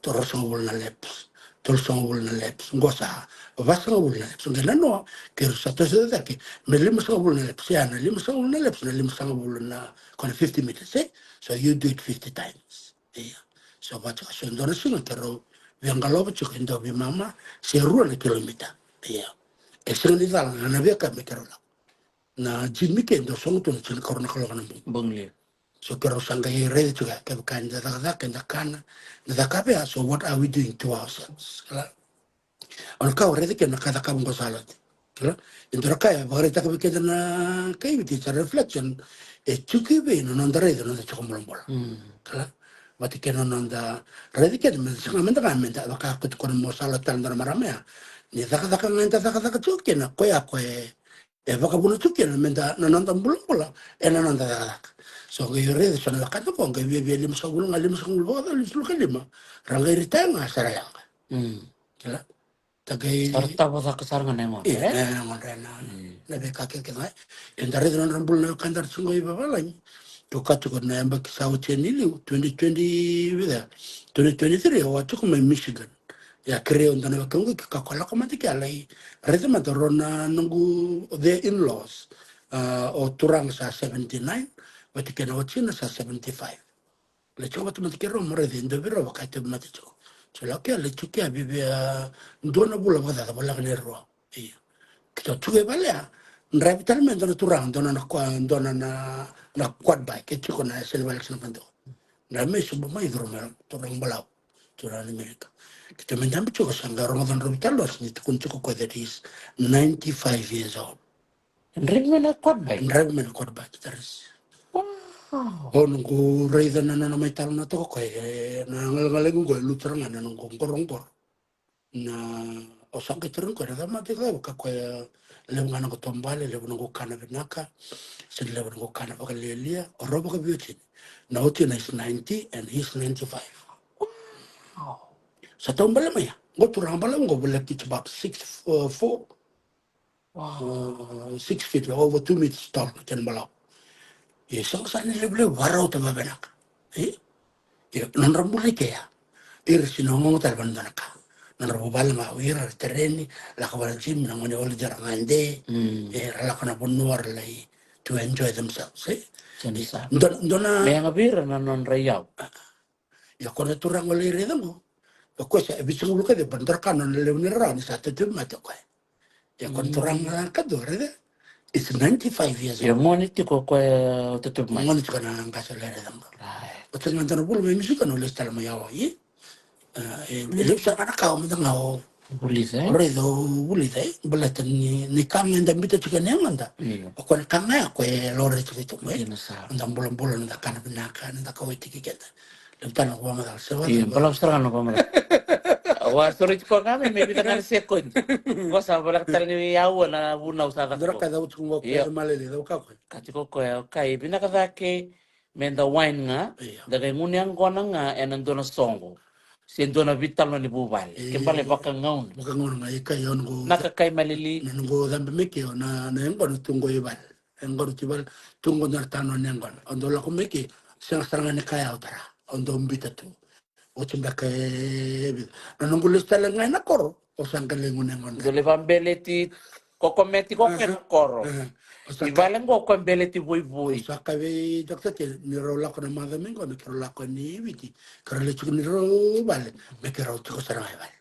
tolusagavulu na laps, tolusagavulu na laps. Qo sa vasagavulu na laps. Qai nanoa, keirau sa toso cake me limasagavulu na laps. Ia na limasagavulu na laps, na limasagavulu na, ko na fifty meters, e? So you do it fifty times. Ia. So vata, so dua na siga keirau via qalova tiko e dua veimama se rua na kilomita. Ia. E sega ni cala ga na veika me keirau lako. Na gym i ke dau sogo tu na tinikarua na kaloko na bogi. Bogi levu. So keirau sa qai raica tiko ya, kevaka eda cakacaka, eda kana, eda cakava ya, so what are we doing to ourselves? Kila? O na ka au raica kina na ka e cakava qo o Salote. Kila? E dua na ka e vakaraitaka vei keda na kai Viti, it's a reflection. E tiko i vei na noda raica na noda tiko bolabola. Kila? Vata kei na noda raica keda, me da sega me da ga me da vaka ko tiko na mo Salote tale dua na marama ya. Ni cakacaka ga eda cakacaka tiko kina, koya ko e e vakavuna tu kina me da, na noda bulabula e na noda cakacaka. So qai raica so na wekada qo qai viavia limasagavulu ga, limasagavulu vakacaca, limasagavulu ka lima, ra qai retire ga, sa ra yaga. Kila? Ta qai, sa ra tavo caka sara ga na yagodra, e? Na yagodra, na, na veika kece ga. Eda raica na nodra bula na wekada ra tiko i vavalagi. Toka tiko na yabaki sa oti yani i liu, twenty twenty, vica, twenty twenty-three, au a tiko mai Michigan. Ia kerei au dua na wekaqu ke kakua lako mada ke a lai raica mada rau na noqu, their in-laws. A, o turaga sa seventy-nine, vata kei na watina sa seventy-five. Lai tiko vata mada kei rau mo raica e dua vei rau vaka e tauvimate tiko. So lako ke a lai tiko ke a viavia dua na vula vakacaca, voleka ni rua. Ia. Keitou tiko e vale ya, drive tale mai dua na turaga, dua na, na, dua na, na, na quad bike, e tiko na sele vale kina vado. Drive mai, sobu mai, curu mai, turaga Balavu. Turaga ni Amerika. Keitou mai dabe tiko, sa qai rogoca na nodrau veitalanoa, sa qai tukuna tiko o koya that he's ninety-five years old. Drive mai na quad bike? Drive mai na quad bike, that is. Wow. O noqu raica na nona mai talanoataka o koya, e, na galegalequ qo e lutu sara ga na noqu qoroqoro. Na, au sa qai tarogi koya, na cava mada e cakava, kaya o koya, levu ga noqu taubale, levu noqu kana vinaka, se levu noqu kana vakalialia, o rau vakaveiwatini. Na watina is ninety and he's ninety-five. Wow. Sa taubale mai ya. Qo turaga balavu qo, voleka it's about six, uh, four. Wow. Uh, six feet, over two meters tall, na kena balavu. E, sa, sa ni levulevu, varauta vavinaka. E? Ia, nodra bula i ke ya. Ira sega ni ogaoga tale vua na dua na ka. Nodra vuvale ga o ira, ra tereni, lako vua na gym, na gone holiday ra gade. Mm. E, ra lako na vanua ra lai to enjoy themselves, e? Sega ni sa. Dua, dua na. Me yaga vei ira na nodra iyau. Ia ko na turaga o lai raica qo. O koya sa e vitusagavulu ka ciwa, dua na ka na nona levu ni rarawa ni sa tautubi mate o koya. Ia ko na turaga ka dua raica. It's ninety-five years old. Ia gone tiko o koya o tautubi mate. Gone tiko na qase o lai raica qo. Right. O tiko ga dua na vula mai Michigan o lesu tale mai Hawaii. E, e levu sara ga na ka o mada ga o vulica, e? O raica o vulica, e? Baleta ni, ni ka ga eda biuta tiko ena yagoda. Io. O koya na ka ga ya o koya e laurai tiko i tuba, e? Dina sara. Noda bulabula, noda kana vinaka, noda kauwai tiko keda. Levu tale na vakamacala, se vata. Io, balavu sara ga na vakamacala. Au a sureti koya ga me, me vica ga na sekodi. Qo sa voleka tale ni aua na vunau sa caka. Dua na ka e cau tiko qo, io, e Malele, cau ka koya. Ka tiko koya, o kai, vinaka cake, me da wine ga, io, da qai gunu yaqona ga ena dua na soqo. Se dua na veitalanoa ni vuvale. Io. Ke bale vakagauna. Vakagauna ga, e kai o noqu. Na ka kai Malele. Na noqu cabe mai ke, o na, na yaqona tu qo i vale. Yaqona tu i vale, tu qo na tano na yaqona. O dau lako mai ke, sega sara ga ni kaya au tara. O dau biuta tu. Oti beka e vica. Na noqu lesu tale ga ina koro, au sa qai lai gunu yaqona. Dou lai vakabeleti, kokometi koya na koro. I vale qo koya beleti vuivui. Au sa kaya vei Doctor Tele, ni rau lako na macawa mai qo me keirau lako yani Viti, keirau lai tiko ni rau vale, me keirau tiko sara ga i vale.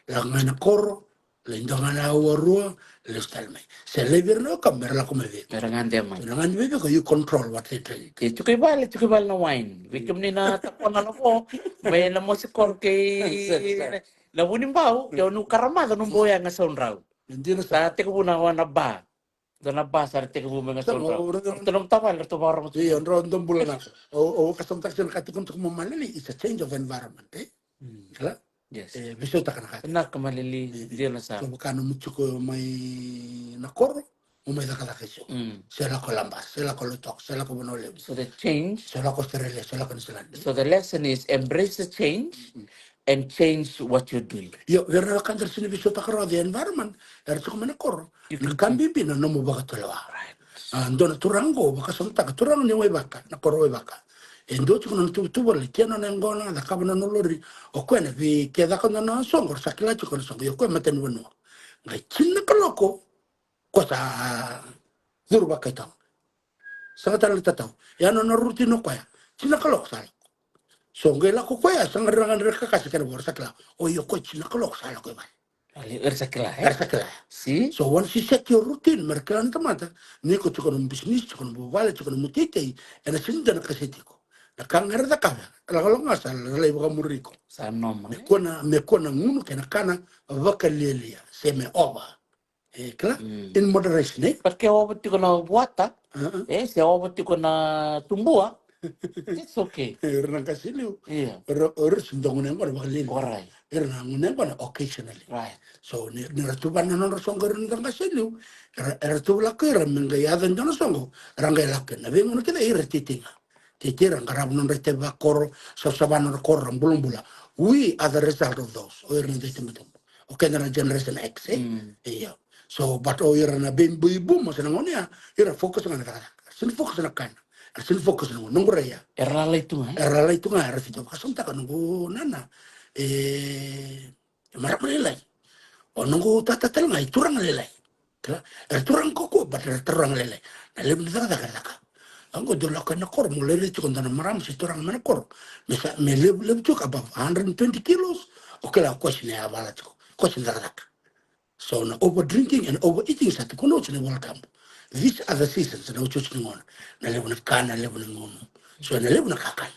Lako ga ina koro, lai dua ga na aua rua, lesu tale mai. Se lai vei ira na wekamu me ra lako mai vei iko. Me ra gade mai. Me ra gade mai vei iko, you control what they drink. E tiko i vale, tiko i vale na wine. Vei kemuni na takona na vo, mai na mosi koro kei na Vunibau, ke o nu karamaca nu bau yaga sau drau. Sa tekivu na bar. Dua na bar sa ra tekivu mai ga sau drau. Ratou na matavuvale, ratou vakarorogo tiko. Io, drau dau bula na. O, o, ka sa mataka sina ka tiko na tiko mo malili, it's a change of environment, e? Kila? Yes. E veisautaka na ka. Na ka malili, dina sara. So vaka nomu tiko mai na koro, mo mai cakacaka i so. Se lako Labasa, se lako Lautoka, se lako Vanua Levu. So the change. Se lako Australia, se lako New Zealand. So the lesson is embrace the change and change what you're doing. Io, vei ira na wekada era sega ni veisautaka rawa the environment era tiko mai na koro. Na ka bibi na nomu vakatulewa. A, dua na turaga qo, vakasamataka, turaga ni Waivaka, na koro Waivaka. E dua tiko na nona tuvatuva, lai tia na nona yaqona, cakava na nona lori. O koya na vei, ke caka na nona soqo, sa kila tiko na soqo. Io, o koya matanivanua. Qai tini na kaloko, ko sa curu vakaitago. Sega tale na tatau. Ia na nona routine o koya. Tini na kaloko sa lako. So qai lako koya, sa qai raga ni ra kakase kena vo, ra sa kila. O io, koya tini na kaloko sa lako i vale. Era sa kila, e? Era sa kila. Si? So once you set your routine, me ra kila na tamata, ni ko tiko na business, tiko na vuvale, tiko na mu teitei, ena sega ni dua na kaseti iko. Na ka ga era cakava, lakolako ga sa lalai vakamuri iko. Sa normal. Me kua na, me kua na gunu kei na kana vakalialia, se me over. E, kila? In moderation, e? But ke over tiko na vuata, e, se over tiko na tubua, it's okay. Era na qase liu. Io. Era, era sega ni dua gunu yaqona vakalailai. Right. Era na gunu yaqona occasionally. Right. So, ni, ni ra tuvana na nodra soqo era na qase liu, era, era tuvalaka ira me qai yaco e dua na soqo, era qai lako kina. Na veigauna kece ira teitei ga. Teitei, ra qarava na nodra itavi vakoro, savasava na nodra koro, ra bulabula. We are the result of those. O ira na itavi tubutubu. O keda na generation X, e? Io. So, but o ira na baby boomers na gauna ya, ira focus ga na cakacaka. Era sega ni focus na kana. Era sega ni focus na gauna. Noqu rai ya. Era lalai tu ga, e? Era lalai tu ga, era fita. Vakasamataka noqu nana. E, e marama lailai. O noqu tata tale ga, e turaga lailai. Kila, era turaga kaukaua, but era turaga lailai. Na levu ni cakacaka era cakava. Oqo dou lako ena koro, mo lai raici tiko dua na marama se turaga mai na koro. Me sa, me levu, levu tiko above hundred and twenty kilos. O kila, o koya sega ni yavala tiko. O koya sega ni cakacaka. So na over drinking and over eating sa tukuna oti na iVolatabu. These are the seasons, na otioti ni gauna. Na levu na kana, levu na gunu. So na levu na kakana.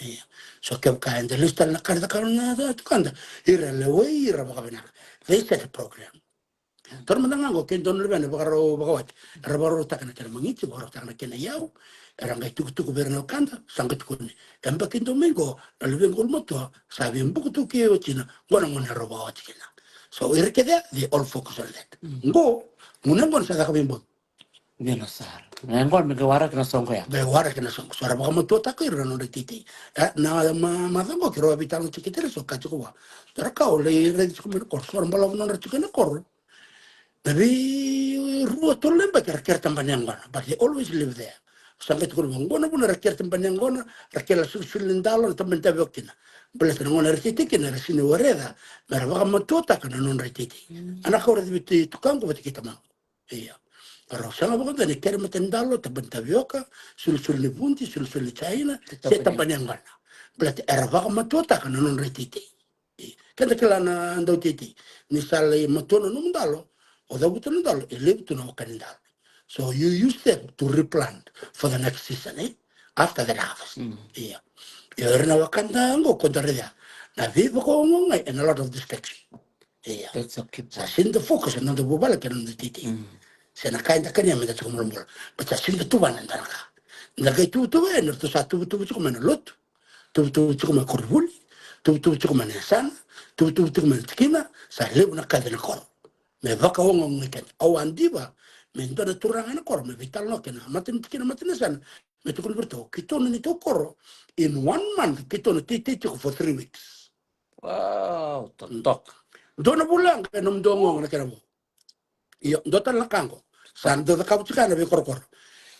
Io. So kevaka eda lesu tale na ka e cakava na tukada, ira lewai ira vakavinaka. They set a program. Taura mada ga qo, ke dua na luvena vakarau vakawati, era vakarautaka na kena magiti, vakarautaka na kena iyau, era qai tukutuku vei ira na wekada, sa qai tukuni. Yabaki dau mai qo, na luvequ ulumatua sa veibuku tu kei watina, qo na gauna erau vakawati kina. So ira kece, they all focus on that. Qo, gauna qo na sa caka veibogi. Dina sara. Na yaqona me qai waraki na soqo ya. Qai waraki na soqo. So era vakamatuataka ira na nodra iteitei. E, na ma, macawa qo keirau a veitalanoa tiko kei Teresa, au kaya tiko vua, so era ka au lai raica tiko mai na koro, so era balavu nodra tiko ena koro. Na veirua, tolu na yabaki era kere tabana yaqona, but they always live there. Sa qai tukuna vua, qo na vuna era kere tabana yaqona, era kere sulisuli ni dalo, na tabana tavioka kina. Baleta na gauna era teitei kina era sega ni wareca me ra vakamatuataka na nodra iteitei. A na ka au raica vei tukaqu vata kei tamaqu. Io. Rau sega vakadua ni kere matanidalo, tabana tavioka, sulisuli ni vudi, sulisuli ni jaina, se tabana yaqona. Baleta era vakamatuataka na nodra iteitei. Io. Keda kila na dauteitei, ni sa lai matua na nomu dalo, o cavuta na dalo, e levu tu na waka ni dalo. So you use them to replant for the next season, e? After that harvest. Io. Io, era na wekada qo ko da raica, na veivakaogaogai and a lot of distraction. Io. Sa sega ni da focus ena noda vuvale kei na noda iteitei. Se na ka eda kania me da tiko bulabula. But sa sega ni da tuvana e dua na ka. Da qai tuvatuva yani, ratou sa tuvatuva tiko mai na lotu, tuvatuva tiko mai koronivuli, tuvatuva tiko mai na yasana, tuvatuva tiko mai na tikina, sa levu na kaci ena koro. Me vakaogaogai keda. Au a diva me dua na turaga ena koro me veitalanoa kei na mata ni tikina, mata ni yasana, me tukuna vei iratou, keitou na neitou koro, in one month keitou na teitei tiko for three weeks. Wow, totoka. Dua na vula ga e nomudou ogaoga na kena vo. Io, dua tale na ka qo. Sa dau cakava tiko na veikorokoro.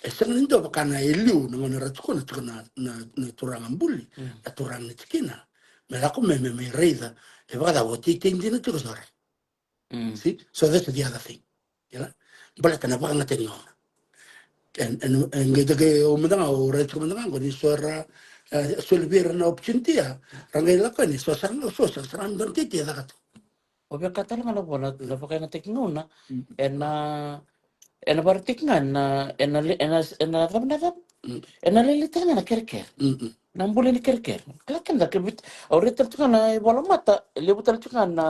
E sega ni dua vaka na e liu na gauna era tukuna tiko na, na, na turaga buli, na turaga ni tikina. Me lako mai me, me raica e vakacava o teitei dina tiko se o rai. Mm. See? So that's the other thing. Ia, baleta na vakayagataki gauna. E, e, e qai, qai, o mada ga, o raica tiko mada ga qo ni so era, e, soli vei ira na opportunity ya, ra qai lako yani, so sara ga, so sara, sara ga me dua na teitei e caka tu. O via kaya tale ga na vo na, na vakayagataki gauna, mm, ena, ena vakaraitaki ga na, ena le-, ena, ena cava na cava? Mm. Ena lailaitaka ga na kerekere. Mm, mm. Na bula ni kerekere. Kila keda ke vit-, au raica tale tiko ga na ivola mata, e levu tale tiko ga na,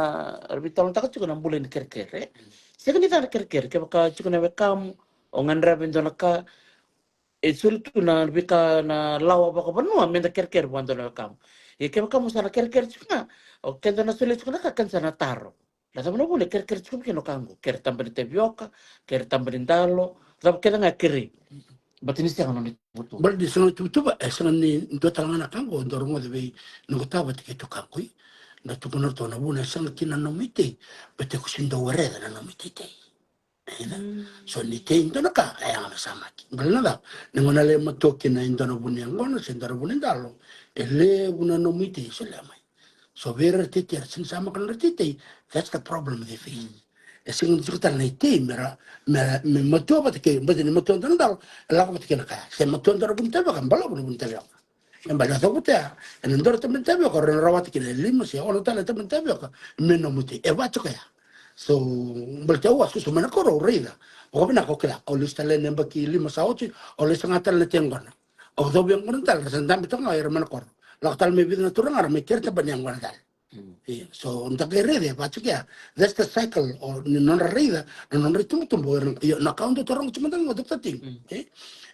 veitalanoataka tiko na bula ni kerekere. Sega ni ca na kerekere, kevaka tiko na wekamu, o gadreva e dua na ka, e soli tu na veika na lawa vakavanua, meda kerekere vua dua na wekamu. Ia kevaka mo sa na kerekere tiko ga, o keda na solia tiko na ka, keda sa na taro. Na cava na vuna e kerekere tiko mai kina o ka qo? Kere taba ni tavioka, kere taba ni dalo, cava kece ga e kerei. Baleta ni sega nona ituvatuva. Baleta ni sega nona ituvatuva, e sega ni dua tale ga na ka qo, dau rogoca vei noqu tavati kei tukaqu. Da tukuna ratou na vuna e sega kina na nomu itei, baleta ko sega ni dau wereca na nomu iteitei. Amen. Mm. So ni tei dua na ka, e yaga me samaki. Baleta na cava? Ni gauna lai matua kina e dua na vu ni yaqona se dua na vu ni dalo, e levu na nomu itei e solia mai. So vei ira ra teitei, era sega ni samaka nodra teitei, that's the problem they face. Mm. E sega ni tiko tale na itei me ra, me, me matua vata kei, baleta ni matua dua na dalo, e lako vata kei na ka ya. Se matua dua na vu ni tavioka, balavu na vu ni tavioka. E bale na cavuta ya, ena dua na taba ni tavioka, o rawa ni rawata kina e lima se ono tale na taba ni tavioka me nomu itei. E va tiko ya. So, baleta au a susu mai na koro, au raica. Vakavinaka, au kila, au lesu tale ena yabaki lima sa oti, au lesu ga tale na tei yaqona. Au cavu yaqona tale, ra sa dabe toka ga o ira mai na koro. Lako tale mai vica na turaga, ra mai kere taba ni yaqona tale. Mm. Io, so da qai raica e va tiko ya. That's the cycle, o ni nodra raica, na nodra itubutubu, o ira na, io, na ka au dau taroga tiko mada ga, Doctor Ting. Mm. E?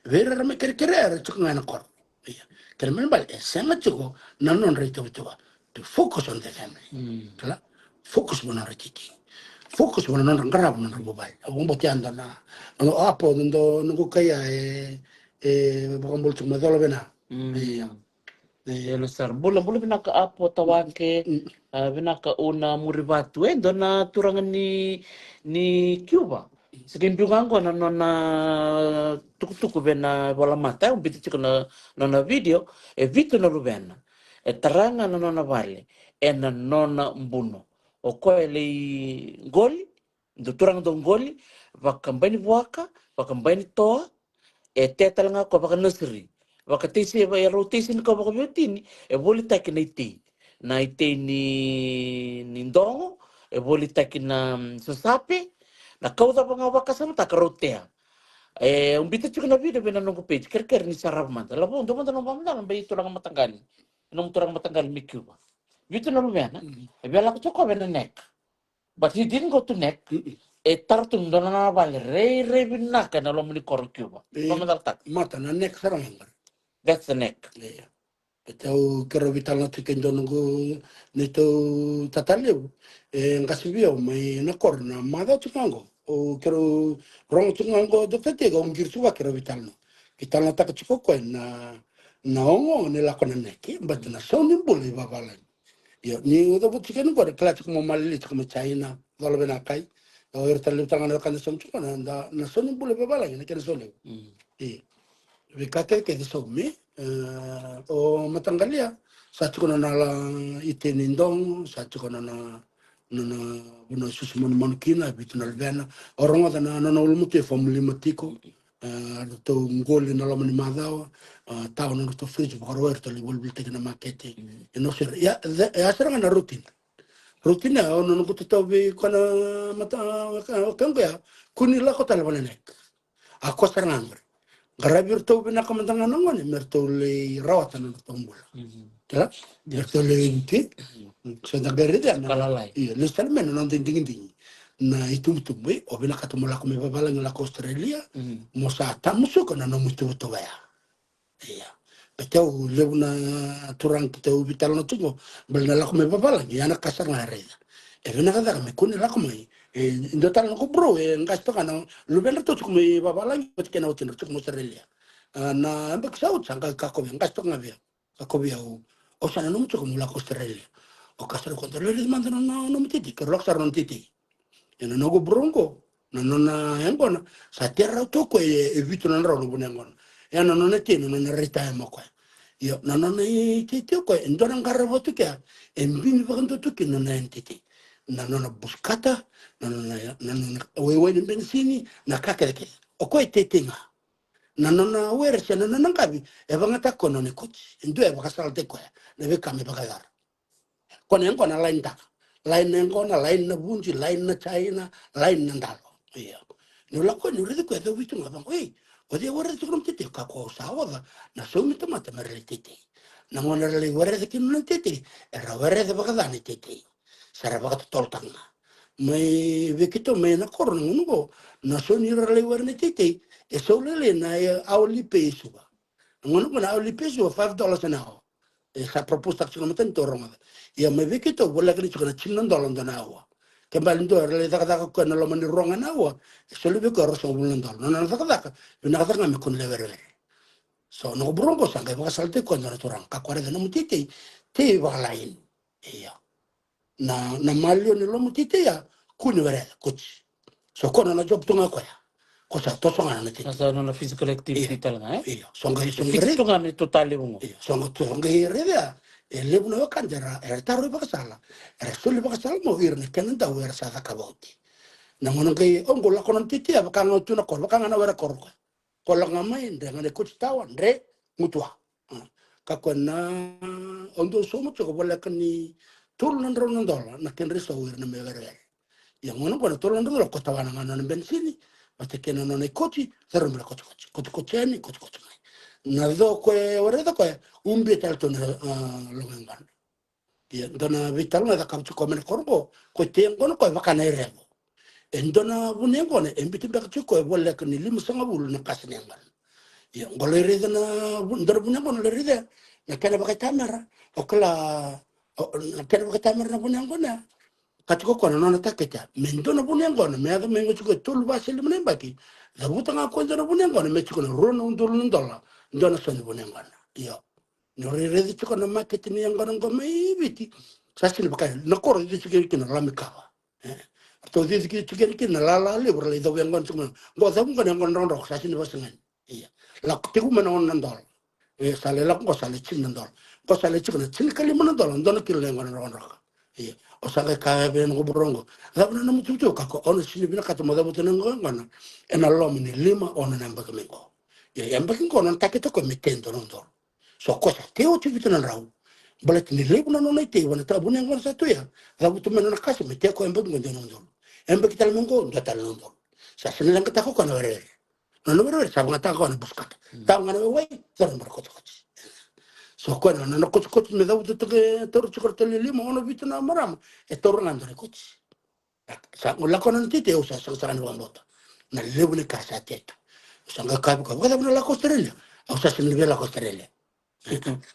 Vei ira ra mai kerekere, era tiko ga ena koro. Ia, kena ibalebale, e sega tiko na nodra ituvatuva. To focus on the family. Mm. Kila? Focus vua nodra titi. Focus vua nodra qarava nodra vuvale. Au vakabauta ya dua na, na apo, dua na noqu kai ya e, e vakabula tiko mai Colovena. Mm. Ia. E. Yalo sara. Bula, bula vinaka apo Tawake. Mm. A, vinaka Una Murivatu. E, dua na turaga ni, ni Cuba. Sa qai biu ga qo na nona tukutuku vei na volamata, e, au biuta tiko na nona video, e vitu na luvena. E tara ga na nona vale ena nona buno. O koya e lai qoli, dau turaga dau qoli, vakabai ni vuaka, vakabai ni toa, e tea tale ga o koya vakanasiri. Vakateisi, e rau teisi ni kau vakaveiwatini, e volitaki na itei. Na itei ni, ni dogo, e volitaki na, mm, sasape, na kau cava ga o vakasamataka rau tea. E, au biuta tiko na video vei na noqu page, kerekere ni sarava mada. Lavo, dua mada na nomu vakamacala, bai turaga mataqali. Nomu turaga mataqali mai Cuba. Vitu na luvena, mm, e via lako tiko vei na neck. But he didn't go to neck. Mm-mm. E tara tu dua na vale rairai vinaka ena loma ni koro Cuba. E, vakamacalataka. Mata na neck sara ga qori. That's the neck. Ia. E tau keirau veitalanoa tiko e dua noqu neitou tata levu. E qasi vei au mai na koro na macawa tiko ga qo. O keirau rogo tiko ga qo Doctor Tega, au qiri tiko vaka keirau veitalanoa. Veitalanoataka tiko o koya na, na ogaoga ni lako na neck, but na sau ni bula i vavalagi. Io, ni u cavuta tiko yani qori, kila tiko mo malili tiko mai China, Colovena kai. O ira tale levu tale ga na wekada sa mai tiko na, na, na sau ni bula i vavalagi, na kena sau levu. Mm. Io. Veika kece kece sa mai, e, o mataqali ya, sa tiko na nona itei ni dogo, sa tiko na nona, nona vanua e susu manumanu kina, vitu na luvena. O rogoca na nona ulumatua e fomu lima tiko. E, ratou qoli na loma ni macawa, e, tawa na nodratou fridge, vakarawai, ratou lai volivolitaki na makete. Mm. E na sere. Ia, e a sere ga na routine. Routine ya, o na noqu tatau vei koya na mata, o koya qo ya, kua ni lako tale vua na neck. A koya sara ga qori. Qaravi iratou vinaka mada ga na gone, me ratou lai rawata na nodratou bula. Mm. Kila? Yes. Me ratou lai iti. Mm. So da qai raica na. Ka lalai. Io, lesu tale mai na noda digidigi. Na itubutubu, e, o vinakata mo lako mai vavalagi, lako Australia, mm, mo sa tamusuka na nomu ituvatuva ya. Ia. Baleta au levu na turaga keitou veitalanoa tiko, baleta na lako mai vavalagi, ya na ka sara ga e raica. E vinaka cake me kua ni lako mai. E, dua tale noqu bro, e qasi toka na luvedratou tiko mai vavalagi, oti kei na watina tiko mai Australia. A, na yabaki sa oti sa qai kakovi, qasi toka ga vei au. Kakovi au, au sa nanuma tiko meu lako Australia. O ka sara ko, da lai raica mada na, na nomu teitei, keirau lako sara na nona teitei. Ia na noqu bro qo, na nona yaqona, sa tei rauta o koya e, e vitu na drau na vu ni yaqona. Ia na nona tei, na nona retire mai o koya. Io, na nona iteitei o koya e dua na qara vatu kea e bini vakadua tu kina na nona iteitei. Na nona buskata, na nona, na nona waiwai ni benisini, na ka kece kece. O koya e teitei ga. Na nona were se na nona qavi e vagataka koya na nona ikoti. E dua e vakasalataki koya na veika me vakayacora. Ko na yaqona lainitaka. Laini na yaqona, laini na vuji, laini na jaina, laini na dalo. Ia. Niu lako ni raici koya e cau vitu ga vaqo, ei, o cei o raici tiko na nomu iteitei? Ka ko au sa oca na saumi tamata me ra lai teitei. Na gauna era lai werece kina na iteitei, era werece vakaca na iteitei. Sa ra vakatotolotaka ga. Mai vei keitou mai na koro na gauna oqo, na sau ni ra lai were na iteitei, e sau lailai na hourly pay e Suva. Na gauna oqo na hourly pay e Suva five dollars an hour. E sa propose taka tiko na matanitu, rogoca. Ia mai vei keitou voleka ni tiko na tini na dola dua na aua. Ke bale dua era lai cakacaka koya na loma ni rua ga na aua, e soli vei koya ruasagavulu na dola. Na nona cakacaka vinaka caka ga me kua ni lai werewere. So na koborogo sa qai vakasalataki koya dua na turaga, ka ko raica na nomu iteitei, tei vakalaini. Ia. Na, na maliwa ni lomu iteitei ya, kua ni werece, koti. So ko na, na job tu ga koya. Ko sa toso ga na iteitei. Sa nona physical activity tale ga, e? Io, so qai, so qai raica tu ga ni tu tale vugo. Io, so qai tu, so qai raica ya. E levu na wekada era, era taro ivakasala. Era soli vakasala mo ira na kena dau era sa cakava oti. Na gauna qai, o qo lako na iteitei ya, vaka ga tu na koro, vaka ga na were koro koya. Ko lako ga mai, dre ga na ikoti tawa, dre, gutuwa. Ka koya na, au dau sauma tiko voleka ni tolu na drau na dola na kedra isau ira na mai werewere. Ia gauna qo na tolu na drau na dola ko tawana ga na nona benisini, vata kei na nona ikoti, cauravou na kotikoti. Kotikoti yani, kotikoti mai. Na co koya, o raica koya, ubia tale tu na, a, logo yaqona. Ia, dua na veitalanoa e cakava tiko mai na koro qo, ko tei yaqona koya vaka na irevo. E dua na vuniyaqona e biuti beka tiko e voleka ni limasagavulu na kasa ni yaqona. Ia, qo lai raica na vu-, dua na vuniyaqona lai raica na kena vakaitamera, o kila, o, na kena vakaitamera na vuniyaqona. Ka tiko koya na nona takete, me dua na vuniyaqona me yaco mai qo tiko e tolu vakasalima na yabaki. Cavuta ga koya dua na vuniyaqona me tiko na rua na udolu na dola, dua na sau ni vuniyaqona. Io. Ni rairai tiko na maketi ni yaqona qo mai Viti. Sa sini vaka na koro cici kina kina Lamikawa. E. Ratou cici kina kina na lala levu ra lai cau yaqona tiko mai. Qo cavu qo na yaqona drokadroka sa sini vakasagani. Ia. Lako tiko mai na ono na dola. E, sa lai lako qo sa lai tini na dola. Qo sa lai tiko na tinikalima na dola, dua na kilo na yaqona drokadroka. Ia. O sa qai kaya vei na koborogo. Cava na nomu tuvatuva? Ka ko au na sini vinakata mo cavuta na yaqona ena loma ni lima, ono na yabaki mai qo. Ia, yabaki qo na takete koya me tei dua na udolu. So ko sa tei oti vitu na drau. Baleta ni levu na nona itei, vanataka vuniyaqona sa tu ya. Cavuta mai nona kasa me tei koya yabaki qo dua na udolu. Yabaki tale mai qo dua tale na udolu. Sa sini leqataka koya na werewere. Nona werewere sa vagataka koya na buskata. Tawa ga na waiwai, cauravou na kotikoti. So koya na nona kotikoti me cavuta tiko e taura tiko ra tale lima, ono, vitu na marama. E taura ga dua na ikoti. Sa qai lako na iteitei, au sa saqasaqa ni vakabauta na levu ni ka sa tei. Au sa qai kaya vei koya, vakacava na lako Australia? Au sa sega ni via lako Australia.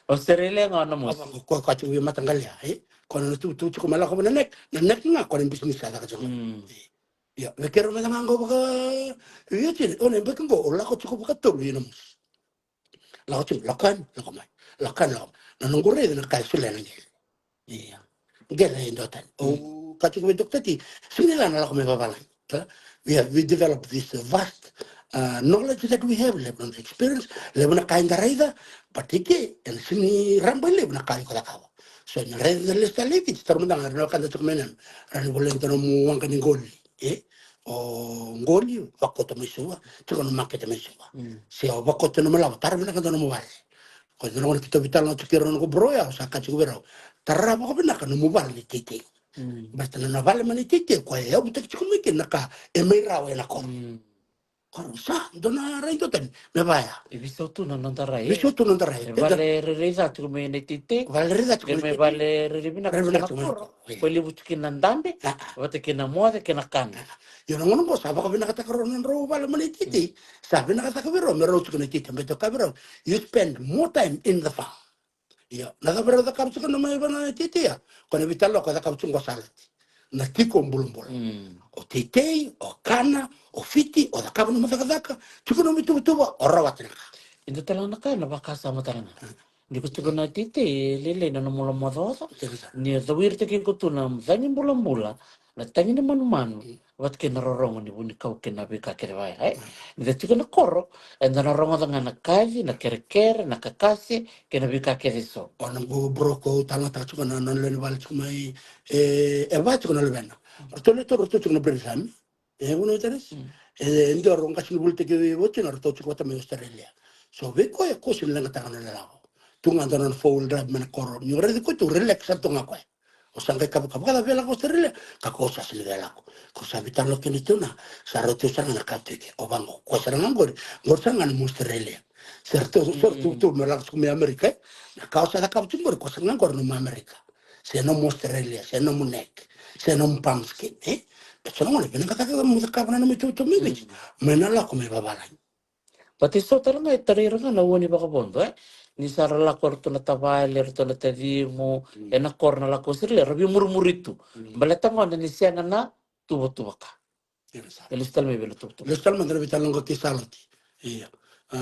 Australia ga na mosi. Ko, ko, ko tiko via mataqali ya, e? Ko na tuvatuva tiko me lako vei na nek, na nek ga ko na bisinisi sa caka tiko. Ia, vei keirau mada ga qo vaka, ia tini, o na yabaki qo, au lako tiko vakatolu ina mosi. Lako tiko, lako yani, lako mai. Lako yani, lako mai. Na noqu raica na ka e solia na qele. Ia. Qele e dua tani. Au kaya tiko vei Dokita T, sega ni dua na lako mai vavalagi. We have, we develop this vast, uh, knowledge that we have, levu na experience, levu na ka eda raica, but ike, ena sega ni rabailevu na ka iko cakava. So, ni raica na lesu tale i Viti, taura mada ga na wekada tiko mai na, ra ni volai dua nomu waqa ni qoli. E, o qoli, vakauta mai Suva, tiko na makete mai Suva. Se o vakauta na nomu lavo, tara vinaka dua nomu vale. Ko dua na gauna keitou veitalanoa tiko kei rau na koborogo ya, au sa kaya tiko vei rau, tara vakavinaka nomu vale ni teitei. Baleta na vale mai na iteitei, koya e yavutaki tiko mai kina na ka e mai rawa ena koro. Koro sa, dua na rai dua tani, me vaya. E veisau tu na noda rai, e? Veisau tu na noda rai. E vale rairai ca tiko mai na iteitei. Vale rairai ca tiko mai na iteitei. Vale rairai vinaka tiko na koro. Koya levu tiko kina na dabe, vata kei na moce kei na kana. Io, na gauna qo sa vakavinakataka rau na nodrau vale mai na iteitei. Sa vinakataka vei rau me rau tiko na iteitei, baleta kaya vei rau, you spend more time in the farm. Io, na cava rau cakava tiko na mai vana iteitei ya? Ko na veitalanoa ko cakava tiko qo sa lati. Na tiko bulabula. O teitei, o kana, o fiti, o cakava na nomu cakacaka, tiko na nomu ituvatuva, o rawata na ka. E dua tale ga na ka na vakasama tale ga. Ni ko tiko na teitei, e lailai na nomu lomaocaoca. Ni o cauiritaki iko tu na cagi bulabula, na tagi ni manumanu, Vata kei na rorogo ni vunikau kei na veika kece vaya, e? Ni da tiko na koro, eda na rogoca ga na kaci, na kerekere, na kakase, kei na veika kece so. O na qo broko, au talanoataka tiko na nona lewe ni vale tiko mai, e, e va tiko na luvena. Ratou le toro, ratou tiko na Britain. E, vuna o Taris. E, e dua rau qase ni vuli tiko vei, vei tina, ratou tiko vata mai Australia. So vei koya, ko sini leqataka na lako. Tu ga dua na four wheel drive mai na koro. Ni o raici koya tu, relax sara tu ga koya. O sa qai kavakava, vakacava via lako Australia? Ka ko sa sini via lako. Ko sa veitalanoa kina tu na, sa rau tu sara ga na ka tu ke. O vaqo, ko sara ga qori, qori sara ga na mu Australia. Sara tu, sara tu, tu me lako tiko mai Amerika, e? Na ka o sa cakava tiko qori, ko sara ga qori nomu Amerika. Se nomu Australia, se nomu neck, se nomu palm skin, e? E so na gona, vinaka caka mo cakava na nomu itutu mai Viti. Mai na lako mai vavalagi. But e so tale ga e tarai ira ga na ua ni vakavodo, e? Ni sa ra lako ratou na tavale, ratou na tacimu, e na koro na lako Australia, ra via murimuri tu. Baleta gona ni sega na tuvatuva ka. Io, sa. E lesu tale mai vei na tuvatuva. Lesu tale mai na veitalanoa kei Salote. Io. A,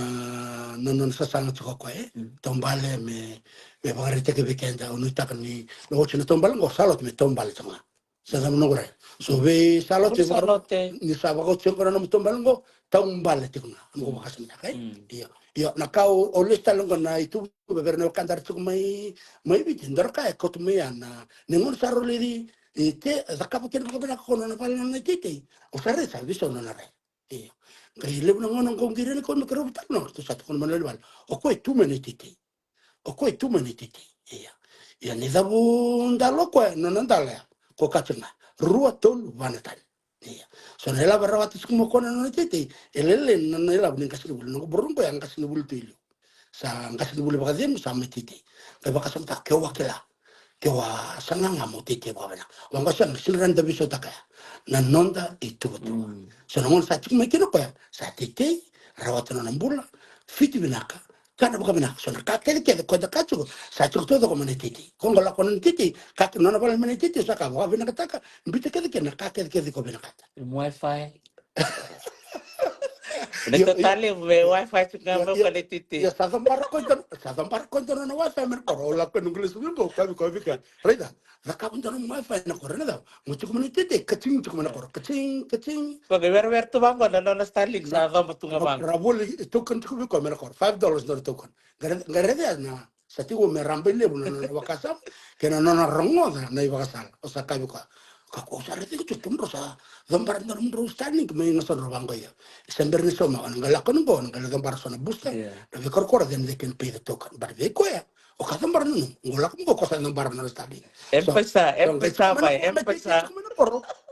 na nona sasaga tiko o koya, e? Taubale me, me vakaraitaki vei keda, au nuitaka ni, na oti na taubale qo, Salote me taubale tiko ga. Sa cava noqu rai. So vei Salote, Salote. Ni sa vakaoti tiko na nomu taubale qo, taubale tiko ga. Noqu vakasamataka, e? Io. Io, na ka au, au lesu tale qo na itutu vei ira na wekada ra tiko mai, mai Viti, dua ra ka e kauta mai ya na, ni gauna sa rau lai, e, te, cakava kina vakavinaka ko nona vale nona iteitei. Au sa raica sa veisau nona rai. Io. Qai levu na gauna qo qiri yani koya me keirau veitalanoa, ratou sa tukuna mai na lewe ni vale. O koya e tu mai na iteitei. O koya e tu mai na iteitei. Io. Io, ni cavu dalo o koya, nona dalo ya. Ko kaci ga. Rua, tolu, va na tani. Io. So na ilavo e rawata tiko mai o koya na nona iteitei. E lailai na, na ilavo ni qasenivuli. Noqu bururu qo ya qasenivuli tu i liu. Sa qasenivuli vakacegu, sa mai teitei. Qai vakasamataka, keu a kila. Keu a saga ga mo teitei vakavinaka. Vaqo sega, sega ni rawa ni da veisautaka ya. Na noda ituvatuva. So na gauna sa tiko mai kina o koya, sa teitei, rawata nona bula, fiti vinaka, kana vakavinaka. So na ka kecekece koya da ka tiko, sa tiko taucoko mai na iteitei. Ko qo lako na iteitei, ka nona vale mai na iteitei, sa ka vakavinakataka, biuta kece kina na ka kecekece ko vinakata. Wifi. Io, io. Tale me wifi tu ga mai na iteitei. Io, sa cabora koya, sa cabora koya na wifi mai na koro, o lako na qule suvi qo, kavi, kavi ka. Raica, cakava dua na wifi na koro, na cava? Mo tiko mai na iteitei, kacing tiko mai na koro, kacing, kacing. Ko qai werewere tu vaqo na nona Starlink, sa caba tu ga vaqo. Ra voli token tiko vei koya mai na koro, five dollars na token. Qai raica ya na Sa tiko me raba i levu na nona vakasama kei na nona rogoca na ivakasala. O sa kavi koya, ka ko sa raica tiko kemudrau sa cabora na nomudrau Starlink mai gasadrau vaqo. Ia, e se bera ni sauma, o na qai lako ni qo, o na qai lai cabora so na booster, na veikorokoro, then they can pay the token. But vei koya, o ka cabora na nomu, qo lako qo, ko sa cabora na nona Starlink. M-Pesa, M-Pesa, mai, M-Pesa.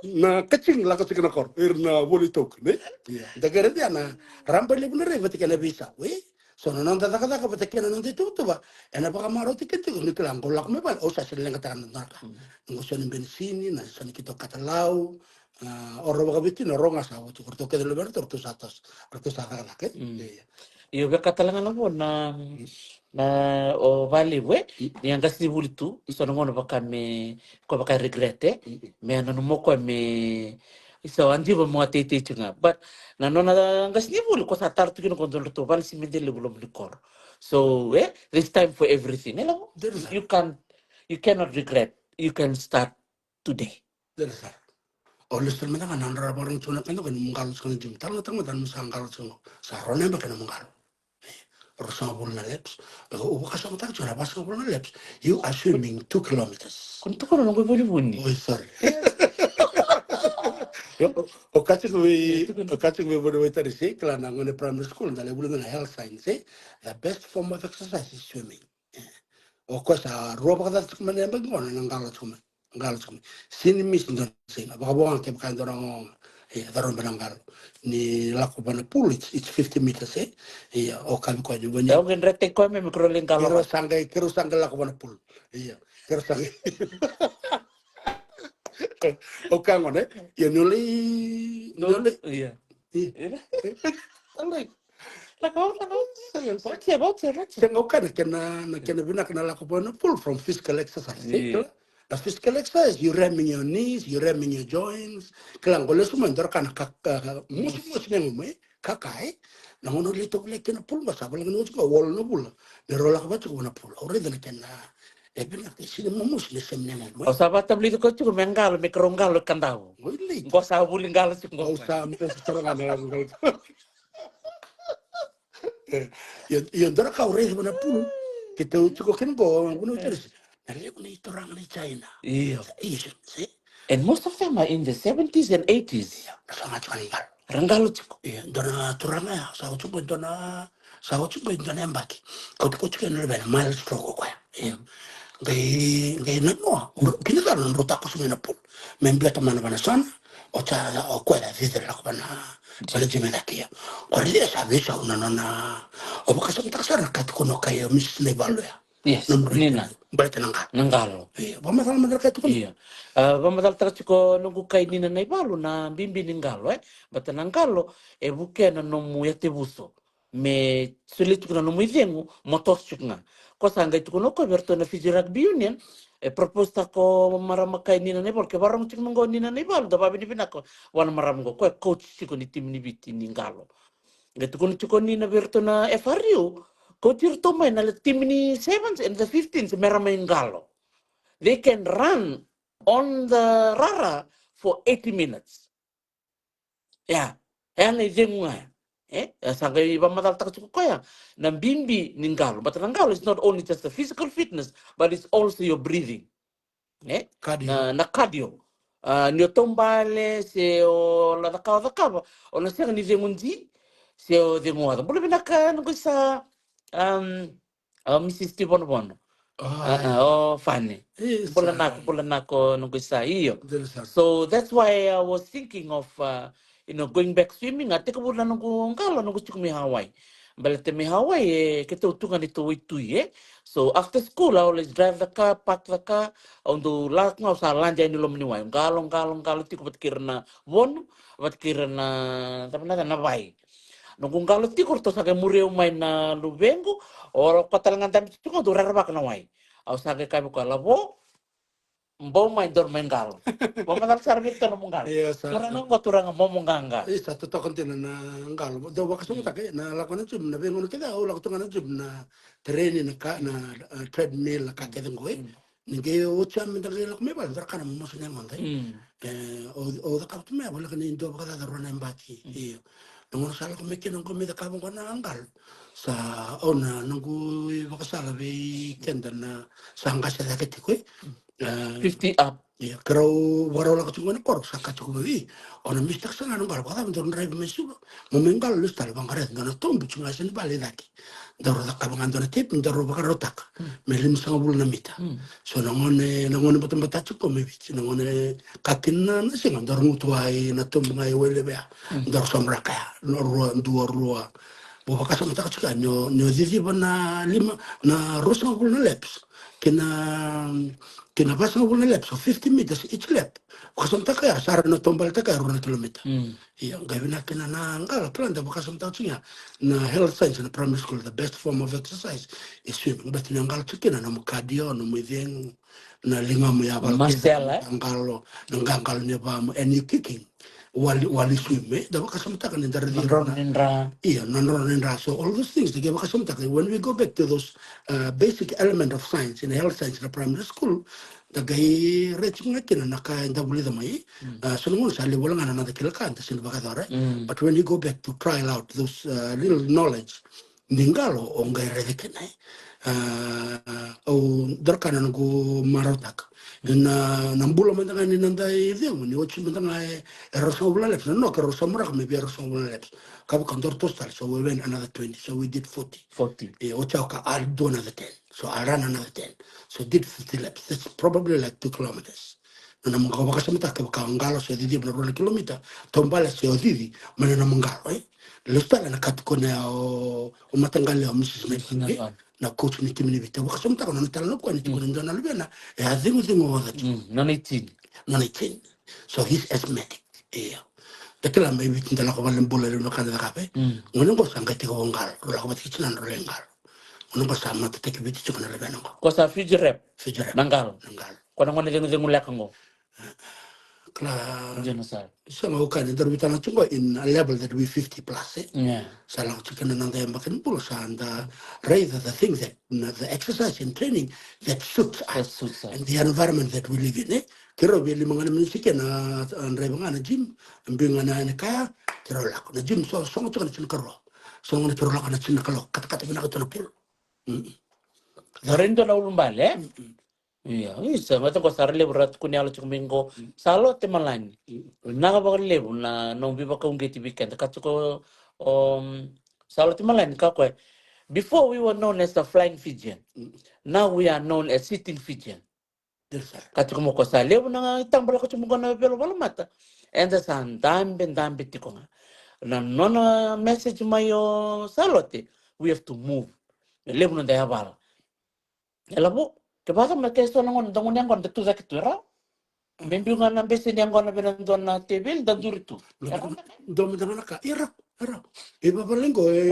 Na kacing lako tiko na koro, ira na voli token, ne? Ia, da qai raica na raba i levu na rai vata kei na veisau, e? So na noda cakacaka vata kei na noda ituvatuva, ena vakamarau tiko tiko ni kila, qo lako mai vale, au sa sega ni leqataka na dua na ka. Qo so na benisini, na so na keitou katalau, a, o rau vakaviti na rau ga sa oti, o ratou kece luvena ratou, ratou sa toso, ratou sa cakacaka, e? Ia. Io, veka tale ga na vo na, na o valevu, e? Ni a qasenivuli tu, so na gauna vaka me, ko vaka regret, e? Me nanuma o koya me, isa, a diva mo a teitei tu ga. But na nona qasenivuli, ko sa tara tu kina ko dua na ratou vale simede levu loma ni koro. So, e, there's time for everything. E lako, you can, you cannot regret. You can start today. Dere sara. O lesu tale mada ga na nodra vakarorogo tiko na ka, na ka ni mu qalo tiko na gym. Tale ga tale mada na mu sa qalo tiko. Sa rua na yabaki na mu qalo. Ruasagavulu na laps. O vakasamataka tiko na vasagavulu na laps. You are swimming two kilometers. Ko ni tukuna noqu ivunivuni. Oi, sorry. O, o ka tiko vei, o ka tiko vei vuni vei Tarise, kila na gone primary school, da lai vuli na health science, e? The best form of exercise is swimming. O koya sa rua vakacaca tiko mai na yabaki qo na qalo tiko mai. Qalo tiko mai. Sini misi dua na siga. Vakavo ga kevaka dua na gogo. Ia, carobe na qalo. Ni lako va na pool, it's, it's fifty meters, e? Ia, o kavi koya ni vani. Au qai drete koya me, me keirau lai qalo. Keirau sa qai, keirau sa qai lako va na pool. Ia, keirau sa qai. O ka gona, e? Ia, ni o lai, ni o lai. Ia. Ia. Lako, lako. Sega, au kaya na kena, na kena vinaka na lako va na pool from physical exercise, e? Kila? Na physical exercise, you ramming your knees, you ramming your joints. Kila, qo lesu mai, dua na ka na ka, ka, ka, mosimosi na yagomu, e? Kaka, e? Na gauna o lai tovolea kina pool, qo sa voleka ni oti qo, wall na vula. Me rau lako va tiko va na pool. Au raica na kena, E vinaka, e sini momosi na semi nene. Au sa vatavulici koya tiko me qalo, me karau qalo e Kadavu. Oi, lei. Qo sa vuli qalo tiko qo. Au sa besa sara ga na qalo. E, io, io, dua na ka au raica vua na pulu. Keitou tiko kina qo, vuna au tiko na levu na ituraga ni China. Io. Asians, e? And most of them are in the seventies and eighties. Io, na sa ga tiko ni qalo. Ra qalo tiko. Io, dua na turaga ya, sa oti qo dua na, sa oti qo dua na yabaki. Kauta koya tiko na luvena, mild stroke o koya. Io. Qai, qai nanoa, kina cala na drau takoso mai na pulu. Me biuta mai na vanua sa na, o ca, o koya cici lako vana, vana jimi cake ia. Ko raica sa veisau na nona, o vakasamataka sara na ka tukuna o kai o Missus Naivalu ya. Yes, Nina. Baleta na qalo. Na qalo. Io, vakamacala mada na ka tukuna. Io. A, vakamacalataka tiko noqu kai Nina Naivalu na bibi ni qalo, e. Baleta na qalo, e vukea na nomu yatevuso. Me solia tiko na nomu icegu, mo toso tiko ga. Ko sa qai tukuna o koya vei iratou na Fiji Rugby Union, e propose taka o marama kai Nina Naivalu, ke vakarorogo tiko mai qo Nina Naivalu, da vakavinavinaka vua na marama qo, ko e coach tiko ni timi ni Viti ni qalo. Qai tukuna tiko Nina vei iratou na F R U, coach iratou mai na timi ni sevens and the fifteens me ra mai qalo. They can run on the rara for eighty minutes. Ia, e a na icegu ga ya. E, e sa qai vakamacalataka tiko koya na bibi ni qalo. But na qalo is not only just a physical fitness, but it's also your breathing. E? Cardio. Na, na cardio. A, ni o taubale, se o la cakava, cakava, o na sega ni cegu di, se o cegu oca. Bula vinaka, noqu isa, um, o Missus Tivonovono. A, a, o Fane. Bula nako, bula nako, noqu isa, io. So that's why I was thinking of, uh, you know, going back swimming. A tekivu na noqu qalo, noqu tiko mai Hawaii. Baleta mai Hawaii, e, keitou tu ga ni tou waitui, e. So after school, I always drive the car, park the car, au dau lako ga, au sa lade yani loma ni wai. Qalo, qalo, qalo tiko vata kei ira na vonu, vata kei ira na, na, na vai. Noqu qalo tiko, ratou sa qai muri au mai na luvequ, o koya tale ga dabe tiko, dau rerevaka na wai. Au sa qai kaya vei koya, Lavo, bau mai, daru mai qalo. Vakamacala sara vei iratou nomu qalo. Io, sa, turaga qo, turaga momo qaqa. Io, sa totoka dina na qalo. Dau vakasamataka, e, na lako na gym, na veigauna kece au lako tu ga na gym, na tereni, na ka, na, uh, treadmill, na ka kece qo, e. Ni qai oti ya me da qai lako mai vale, dua na ka na momosi na yagoda, e. E, au, au cakava tu mai ya voleka ni dua vakacaca rua na yabaki. Io. Na gauna sa lako mai kina qo me cakava qo na qalo. Sa, au na, noqu ivakasala vei keda na sa qase cake tiko, e. E, fifty up. Ia, keirau vakarau lako tiko qo na koro, sa kaya tiko vei, o na mistake sara ga na qalo, vakacava daru drive mai Suva, mo mai qalo, lesu tale, vaqara, dua na tobu tiko ga e seni vale i cake. Daru cakava ga dua na tape, daru vakarautaka me limasagavulu na mita. So na gone, na gone batabata tiko mai Viti, na gone ka kina na siga, daru gutuwa i na tobu ga e Wailevea. Daru samraka ya, na rua, dua, rua. Mo vakasamataka tiko ya, ni o, ni o ciciva na lima, na ruasagavulu na laps. Kei na, kei na vasagavulu na laps, so fifty meters each lap. Vakasamataka ya, sa rawa ni o taubaletaka ya rua na kilomita. Ia, qai vinaka kina na qalo, kila, da vakasamataka tiko ya. Na health science na primary school, the best form of exercise is swimming. Baleta ni o qalo tiko kina, nomu cardio, nomu icegu, na ligamu ya, muscle, e? Qaqalo, na qaqalo ni vamu, and you kicking while, while you swim, e? Da vakasamataka ni da raici na drona ni dra. Ia, na drona ni dra. So all those things, da qai vakasamataka. When we go back to those, uh, basic element of science in health science in a primary school, da qai raica ga kina na ka eda vulica mai. Uh, so na gauna sa levu wale ga na noda kila ka, da sega ni vakayacora. But when you go back to trial out those, uh, little knowledge, ni qalo, o qai raica kina, e. A, au dua na ka na noqu marautaka. Na, na bula mada ga ni noda icegu, ni oti mada ga e, e ruasagavulu na laps, na noka e rau samraka me via ruasagavulu na laps. Ka vaka daru toso tale, so we went another twenty, so we did forty. Forty. E, oti au ka, I'll do another ten. So I run another ten. So did fifty laps. That's probably like two kilometers. Na nomu qai vakasamataka, kevaka o qalo se o ciciva na rua na kilomita, taubale se o cici mai na nomu qalo, e? Lesu tale na ka tukuna o, o mataqali o Missus Naivalu, e? Na coach ni timi ni Viti. Vakasamataka na nona talanoa, o koya ni tukuna e dua na luvena e a cegucegu oca tiko. Nona eighteen. Nona eighteen. So he's asthmatic. Io. Da kila mai Viti da lako valenibula, levu na ka da cakava, e? Gone qo sa qai tekivu qalo, rau lako vata kei tinana rau lai qalo. Gone qo sa matataki Viti tiko na luvena qo. Ko sa Fiji rep. Fiji rep. Na qalo. Na qalo. Ko na gone cegucegu leka qo. Kala, sega, au kaya ni daru veitalia tiko qo in a level that we fifty plus, e? Sa lako tiko na noda yabaki ni bula, sa da raica the thing that, na, the exercise and training that suits us and the environment that we live in, e? Keirau via lima ga na miniti ke na, a, draiva ga na gym, biu ga na, na kaya, keirau lako. Na gym so, sogo tiko na tinikarua. Sogo na keirau lako na tinikalua, katakata vinaka tu na pool. Mm. Sa raica na ulubale, e? Ia, isa, vata qo sa ra levu ra tukuni yalo tiko mai qo. Sa lote malani. Vinaka vakalevu na nomu veivakauqeti vei keda. Ka tiko, um, sa lote malani ka koya. Before we were known as a flying Fijian. Now we are known as sitting Fijian. Ka tiko mo ko sa levu na tabala ko tiko mo ko na velo vala mata. Eda sa dabe, dabe tiko ga. Na nona message mai o sa lote. We have to move. Levu na da yavala. E lavo, kevaka me ke so na gone, da gone yaqona da tucake tu e rawa. Me biu ga na bese ni yaqona vei na dua na teveli, da duri tu. E rawa. Dua mada ga na ka, e rawa, e rawa. E vavalagi qo, e,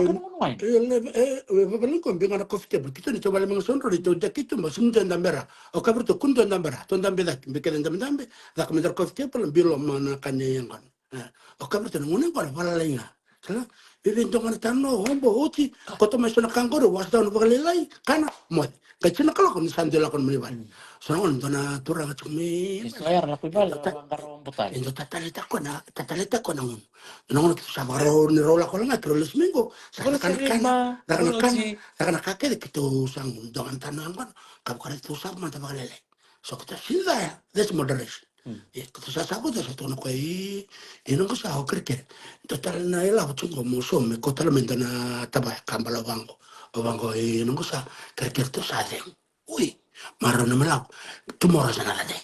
e, e, e vavalagi qo, biu ga na coffee table. Keitou ni tou vale mega sodro, ni tou jaki tu, ma sum dua dabe ra. O kaviri tou kua dua dabe ra, tou dabe cake, be kece dabedabe, caka mada ra coffee table, biu loma na ka ni yaqona. E, o kaviri tou na gone yaqona, vakalai ga. Kila, veve dua ga na tano, obo, oti, koto mai so na ka qori, wash down vakalailai, kana, moce. Qai tinikalua ni sa dui lako mai vale. So na gone dua na turaga tiko mai. Eso era lako i vale, vaqara obo tale. E dua tatale tako na, tatale tako na gone. Na gone keitou sa vakarau ni rau lako ga, keirau lesu mai qo. Sa kana, kana, kana, kana, kana, kana ka kece keitou sa gone, dua ga na tano yaqona. Ka vakara keitou sa mada vakalailai. So keitou sa caya, that's moderation. E, keitou sa sava, keitou sa tukuna o koya, e, e noqu sa o kerekere. Dua tale na ilavo tiko qo mo so me kau tale mai dua na tavaya ka bala vaqo. O vaqo, e noqu sa kerekere, tou sa cegu. Ui, marau na me lavo. Tomorrow is another day.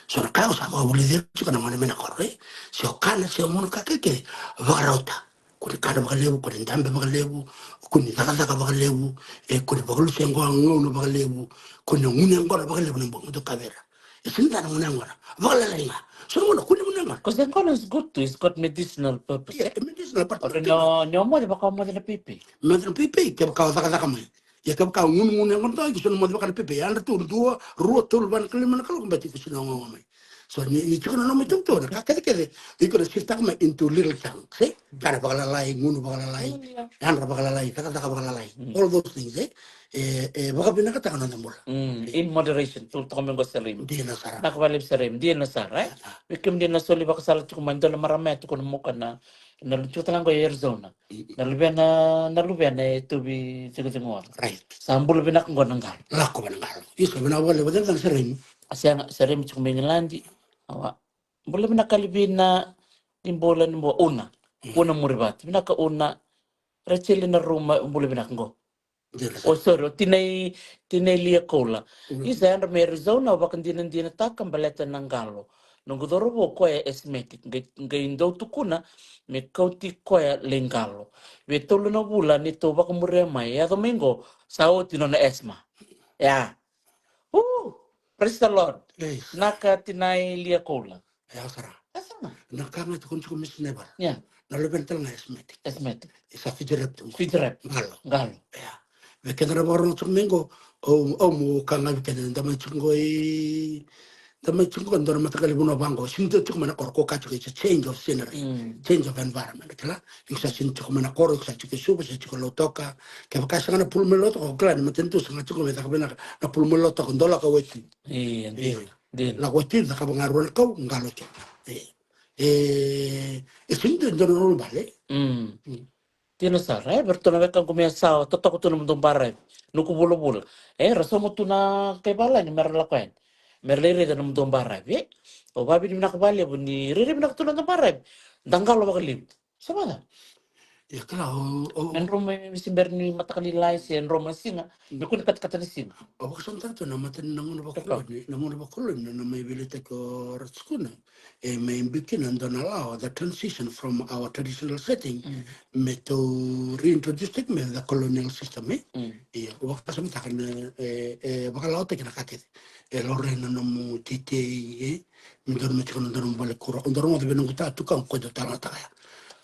So na ka au sa vakavulici tiko na gone mai na koro, e. Se o kana, se o gunu ka kerekere, vakarauta. Kua ni kana vakalevu, kua ni dabe vakalevu, kua ni cakacaka vakalevu, e, kua ni vakalusi yaqona gauna vakalevu, kua ni gunu yaqona vakalevu na bogi, dou kaya vei ira. E sega ni ca na gunu yaqona, vakalailai ga. So na gunu, kua ni gunu yaqona. 'Cause yaqona is good too, it's got medicinal purpose, yeah, e? Medicinal purpose. Ni o moce vaka o moce na peipei. Moce na peipei, kevaka o cakacaka mai. Ia kevaka o gunugunu yaqona toka, ke so na moce vaka na peipei, yadra tu, dua, rua, tolu, va na kalima na Kalou, bati ko sina ogaoga mai. So ni, ni tiko na nomu itukutuku, na ka kecekece, iko na shift-taka mai into little chunks, e? Kana vakalalai, gunu vakalalai, yadra vakalalai, cakacaka vakalalai. All those things, e? E, e vakavinakataka na noda bula. In moderation, tu toka mai qo Seremi. Dina sara. Vinaka vakalevu Seremi, dina sara, e? Vei kemuni na soli vakasala tiko mai, dua na marama e tukuna mo kana, na lu tiko tale ga qo e Arizona. Na luvena, na luvena e tauvi cigucigu ola. Right. Sa bula vinaka qo na qalo. Lako vei na qalo. Isa, vinaka vakalevu, o cei na Seremi? A sega, Seremi tiko mai Igiladi. Awa. Bula vinaka Livina, ni bula, ni bula, Una. Una Murivatu. Vinaka Una. Rachel na Ruma, bula vinaka qo. O, sorry, o tinai, tinai Lia Koula. Isa, yadra mai Arizona, au vakadinadinataka baleta na qalo. Noqu cauravou koya asthmatic, qai, qai dau tukuna me kauti koya lai qalo. Vei tolu na vula ni tou vakamuria mai, yaco mai qo, sa oti nona asthma. Ia. Ooh, praise the Lord. Vinaka tinai Lia Koula. Ia sara. Ia sara. Na ka ga tukuna tiko Miss Neval. Ia. Na luvena tale ga asthmatic. Asthmatic. Isa, Fiji Rep tu. Fiji Rep. Qalo. Qalo. Ia. Vei keda na vakarogo tiko mai qo, au, au mo kaya ga vei keda, da mai tiko qo i, da mai tiko qo dua na mataqali vanua vaqo. Sega ni tiko mai na koro, ko kaya tiko, it's a change of scenery. Change of environment, kila. Iko sa sega ni tiko mai na koro, iko sa tiko i Suva, sa tiko Lautoka. Kevaka sega na pool mai Lautoka, o kila ni matanitu sega tiko mai caka vinaka na pool mai Lautoka, dou lako weti. Ia, dina. Lako weti, cakava ga rua na kau, qalo tu. E, e, e sega ni dua na ulubale. Dina sara, e, vei iratou na wekaqu mai Yasawa, totoka tu na nomudou baravi. Nuku vulavula. E, ra sauma tu na kai valagi me ra lako yani. Me ra lai raica na nomudou baravi, e. Au vakavinavinaka vakalevu ni rairai vinaka tu na noda baravi. Da qalo vakalevu. Sa vaka. Ia kila, o, o, me drau mai, me se bera ni mataka lailai se drau mai siga. Me kua ni katakata ni siga. Au vakasamataka tu na mata ni na gauna vakoloni, na gauna vakoloni, na mai veiliutaki o Ratu Sukuna. E mai biu kina e dua na lawa, the transition from our traditional setting, me tou reintroduce-taki mai the colonial system, e? Ia, au vakasamataka na, e, e vakalawataki na ka kece. E laurai na nomu teitei, e? Me dua na mai tiko na dua na nomu vale kuro. Au dau rogoca vei noqu ta tukaqu ko dau talanoataka ya.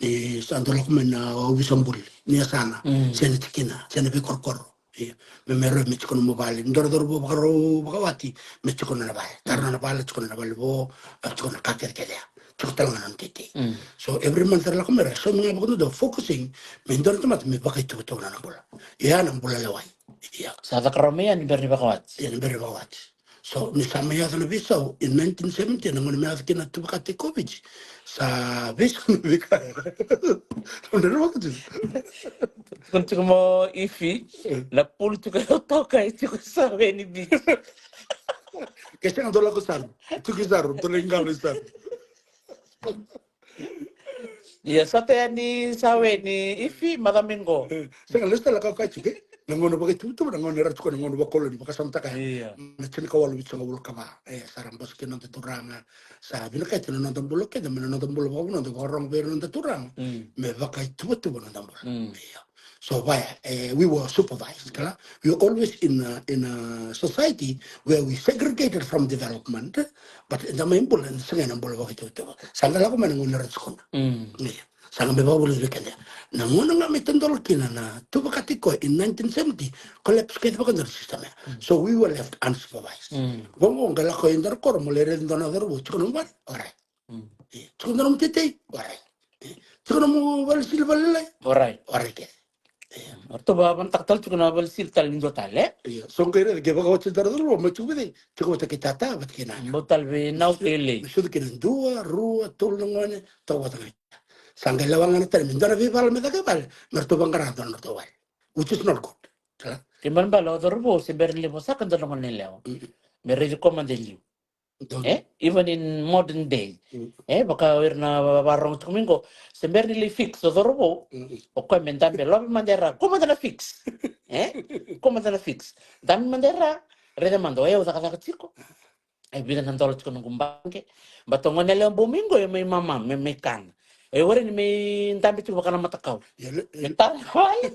Ni sa dau lako mai na ovisa buli ni yasana, se na tikina, se na veikorokoro. Ia, me, me rau me tiko na nomu vale. Dua na cauravou vakarau vakawati, me tiko na vale. Tara na vale, tiko na vale vou, a tiko na ka kece kece ya. Tiko tale ga na nona teitei. So every month era lako mai ra, so me ga vakadodonu, focusing, me dua na tamata me vakaituvatuva na nona bula. Ia na bula lewai. Ia. Sa caka rawa mai ya ni bera ni vakawati. Ia, ni bera ni vakawati. So ni sa mai yaco na veisau in nineteen seventy, na gauna me yaco kina na tuvakati COVID, sa veisau na veika. Kona tiko mo Ifi, na pulu tiko e toka e tiko sa weni bici. Ke sega dou lako Saru, tiko i Saru, dou lai qalo i Saru. Ia, sa te yani sa weni Ifi, maca mai qo. Sega, lesu tale ka kaya tiko, e? Na gauna vakaituvatuva, na gauna era tiko, na gauna vakoloni, vakasamataka. Ia. Na tinikawalu vitusagavulu ka va. E, sa ra bose kina noda turaga. Sa vinakati na noda bula keda, me na noda bula vakavanua, da vakarogo vei ira noda turaga. Me vakaituvatuva noda bula. Ia. So vaya, e, we were supervised, kala. We were always in a, in a society where we segregated from development, but eda mai bula, eda sega na bula vakaituvatuva. Sa da lako mai na gauna era tukuna. Ia. Sa ga me vakavulici vei keda. Na gauna ga me tadola kina na tuvakati koya in nineteen seventy, collapse kece vakadua na system ya. So we were left unsupervised. Vaqo qai lako e dua na koro, mo lai raici dua na cauravou, tiko na nomu vale, orait. Ia, tiko na nomu teitei, orait. Ia, tiko na nomu vale sili, vale lailai, orait. Orait kece. Ia. Ratou vakavanataka tale tiko na vale sili tale ni dua tale. Ia, so qai raica, qai vakawati dua na cauravou, mai tiko vei cei? Tiko vata kei tata, vata kei nana. Bau tale vei nau kei lei. Me sucu kina dua, rua, tolu na gone, toka vata ga. Sa qai lewa ga na tani me dua na veivala me caka e vale, me ratou vaqara dua na nodratou vale. Which is not good. Kala? Kena ibalebale o cauravou se bera ni lai vosaka dua na gone yalewa. Me raici koya mada e liu. E, even in modern day. E, vaka o ira na vakarorogo tiko mai qo, se bera ni lai fix o cauravou, o koya me dabe, love mada e ra, kua mada na fix. E, kua mada na fix. Dabe mada e ra, raica mada o yau cakacaka tiko. E vica na dola tiko noqu baqe. Baleta o gone yalewa bau mai qo e mai mamamu, me mai kana. E warai ni mai dabe tiko vaka na matakau. Me tara na vale.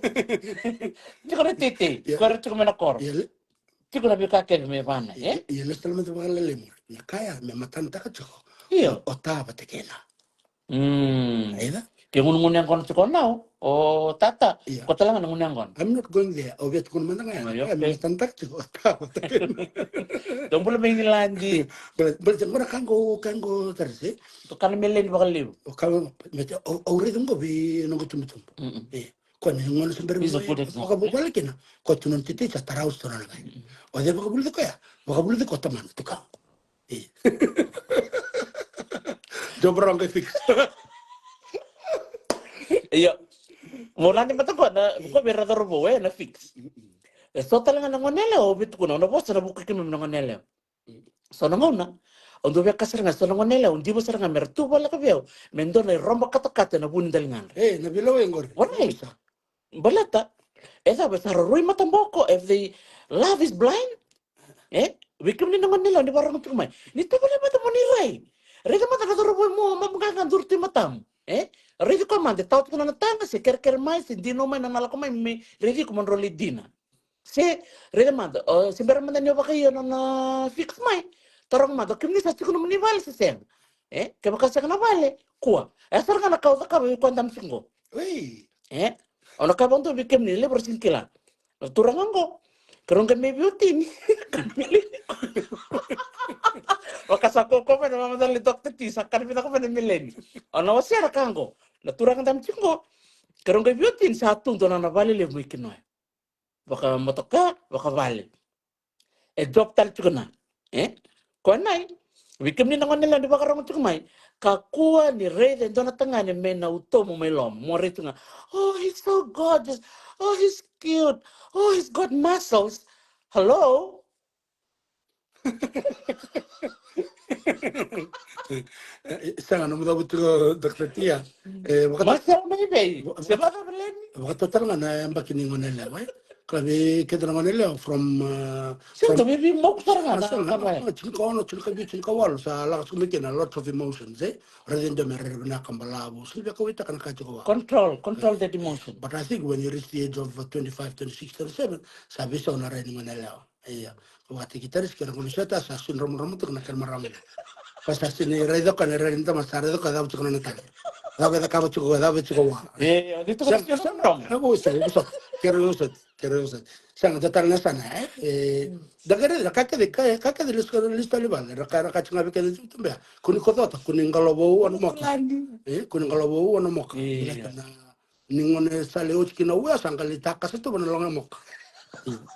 Tiko na teitei, ko era tiko mai na koro. Tiko na veika kece me vana, e? Ia, lesu tale mada vakalalai muri. Na ka ya me matanataka tiko. Io. O ta vata kei na. Aida? Ke gunu, gunu yaqona tiko nau o tata. Ia. Ko tale ga na gunu yaqona. I'm not going there. Au via tukuna mada ga ya. Io, na ka ya me matanataka tiko o ta vata kei na. Dou bula mai Igiladi. Bula, bula, qo na ka qo, ka qo, tara se. Tukana Meleni vakalevu. O ka me, au, au raica qo vei noqu tubutubu. Ia. Ko ni gone se bera ni vakavuvale kina. Ko tu nona teitei sa tara oti tu nona kai. O cei vakavulici koya? Vakavulici ko tamana, tukaqu. E. Job wrong, e fix. Io. Mo lani mata ko na, ko vei ra cauravou, e, na fix. E so tale ga na gone yalewa, au via tukuna, au na vosa na vuku i keimami na gone yalewa. So na gauna au dau via kaya sara ga, so na gone yalewa, au diva sara ga me ra tu voleka vei au me dua na iroba katakata ena vu ni daligadra. E, na veilewa qori. Warai. Baleta e cava, sa ra rui mataboko, if they, love is blind. E, vei kemuni na gone yalewa ni vakarorogo tiko mai, ni tovolea mada mo ni rai. Raica mada na cauravou e mua, mamu qaqa duri tu i matamu. E, raici koya mada e tawa tiko na nona taga, se kerekere mai, se dinou mai na nona lako mai me raici iko mo drau lai dina. Se raica mada, o, se bera mada ni o vakaio na nona fix mai. Taroga mada, o kemuni sa tiko nomuni vale se sega? E, kevaka sega na vale, kua. E sara ga na ka o cakava vei koya damu tiko qo. Oi. E, au na kaya vakadua vei kemuni, levu era sega ni kila. Na turaga qo, keirau qai mai veiwatini. Ka Meleni. Vaka sa kaukaua mai na mamacala ni Doctor T, sa kana vinaka mai na Meleni. Au na wasea na ka qo. Na turaga damu tiko qo, keirau qai veiwatini, sa tu dua na nona vale levu mai kina. Vakamotoka, vakavale. E job tale tiko na. E? Koya nai, vei kemuni na gone yalewa ni vakarorogo tiko mai, kakua ni raica e dua na tagane me na utomu mai loma. Mo rai tu ga, "Oh, he's so gorgeous. Oh, he's cute. Oh, he's got muscles." Hello? E, e, sega, nomu cavuta tiko, Doctor Tia. E, vakata-, Marcel, mai vei? Va-, se vaka Meleni? Vakatotolo ga na yabaki ni gone yalewa, e? Kala vei keda na gone yalewa from, uh, sega, from, vei, vei moku sara ga, ah, na, sega, na, na, tinikaono, tinikavitu, tinikawalu, sa lako tiko mai kina, lots of emotions, e? Raica e dua me rairai vinaka, balavu, sega ni via kauwaitaka na ka tiko vaka. Control, control that emotion. But I think when you reach the age of, uh, twenty-five, twenty-six, twenty-seven, sa veisau na rai ni gone yalewa. Ia. Vakatikitari, se kere gone sota, sa sega ni dromodromo tiko na kena marama. Ka sa sega ni raica koya na rairai ni tamana, sa raica koya cava tiko na nona tagi. Cava e cakava tiko, cava e tiko vua. Ia, ia, ni tiko na sega ni dromodromo. Sa, sa, sa, kere sota, kere sota. Sega, da tale na sana, e? E, da qai raica, na ka kece, ka, ka kece lesu, lesu tale i vale, na ka, na ka tiko ga vei keda tu, tu bea. Ko ni kocota, ko ni qalo vou, ana moka. Lani. E, ko ni qalo vou, ana moka. Io. Baleta na, ni gone sa lai oti kina vua, sa qai lai takasa tu va na loga moka.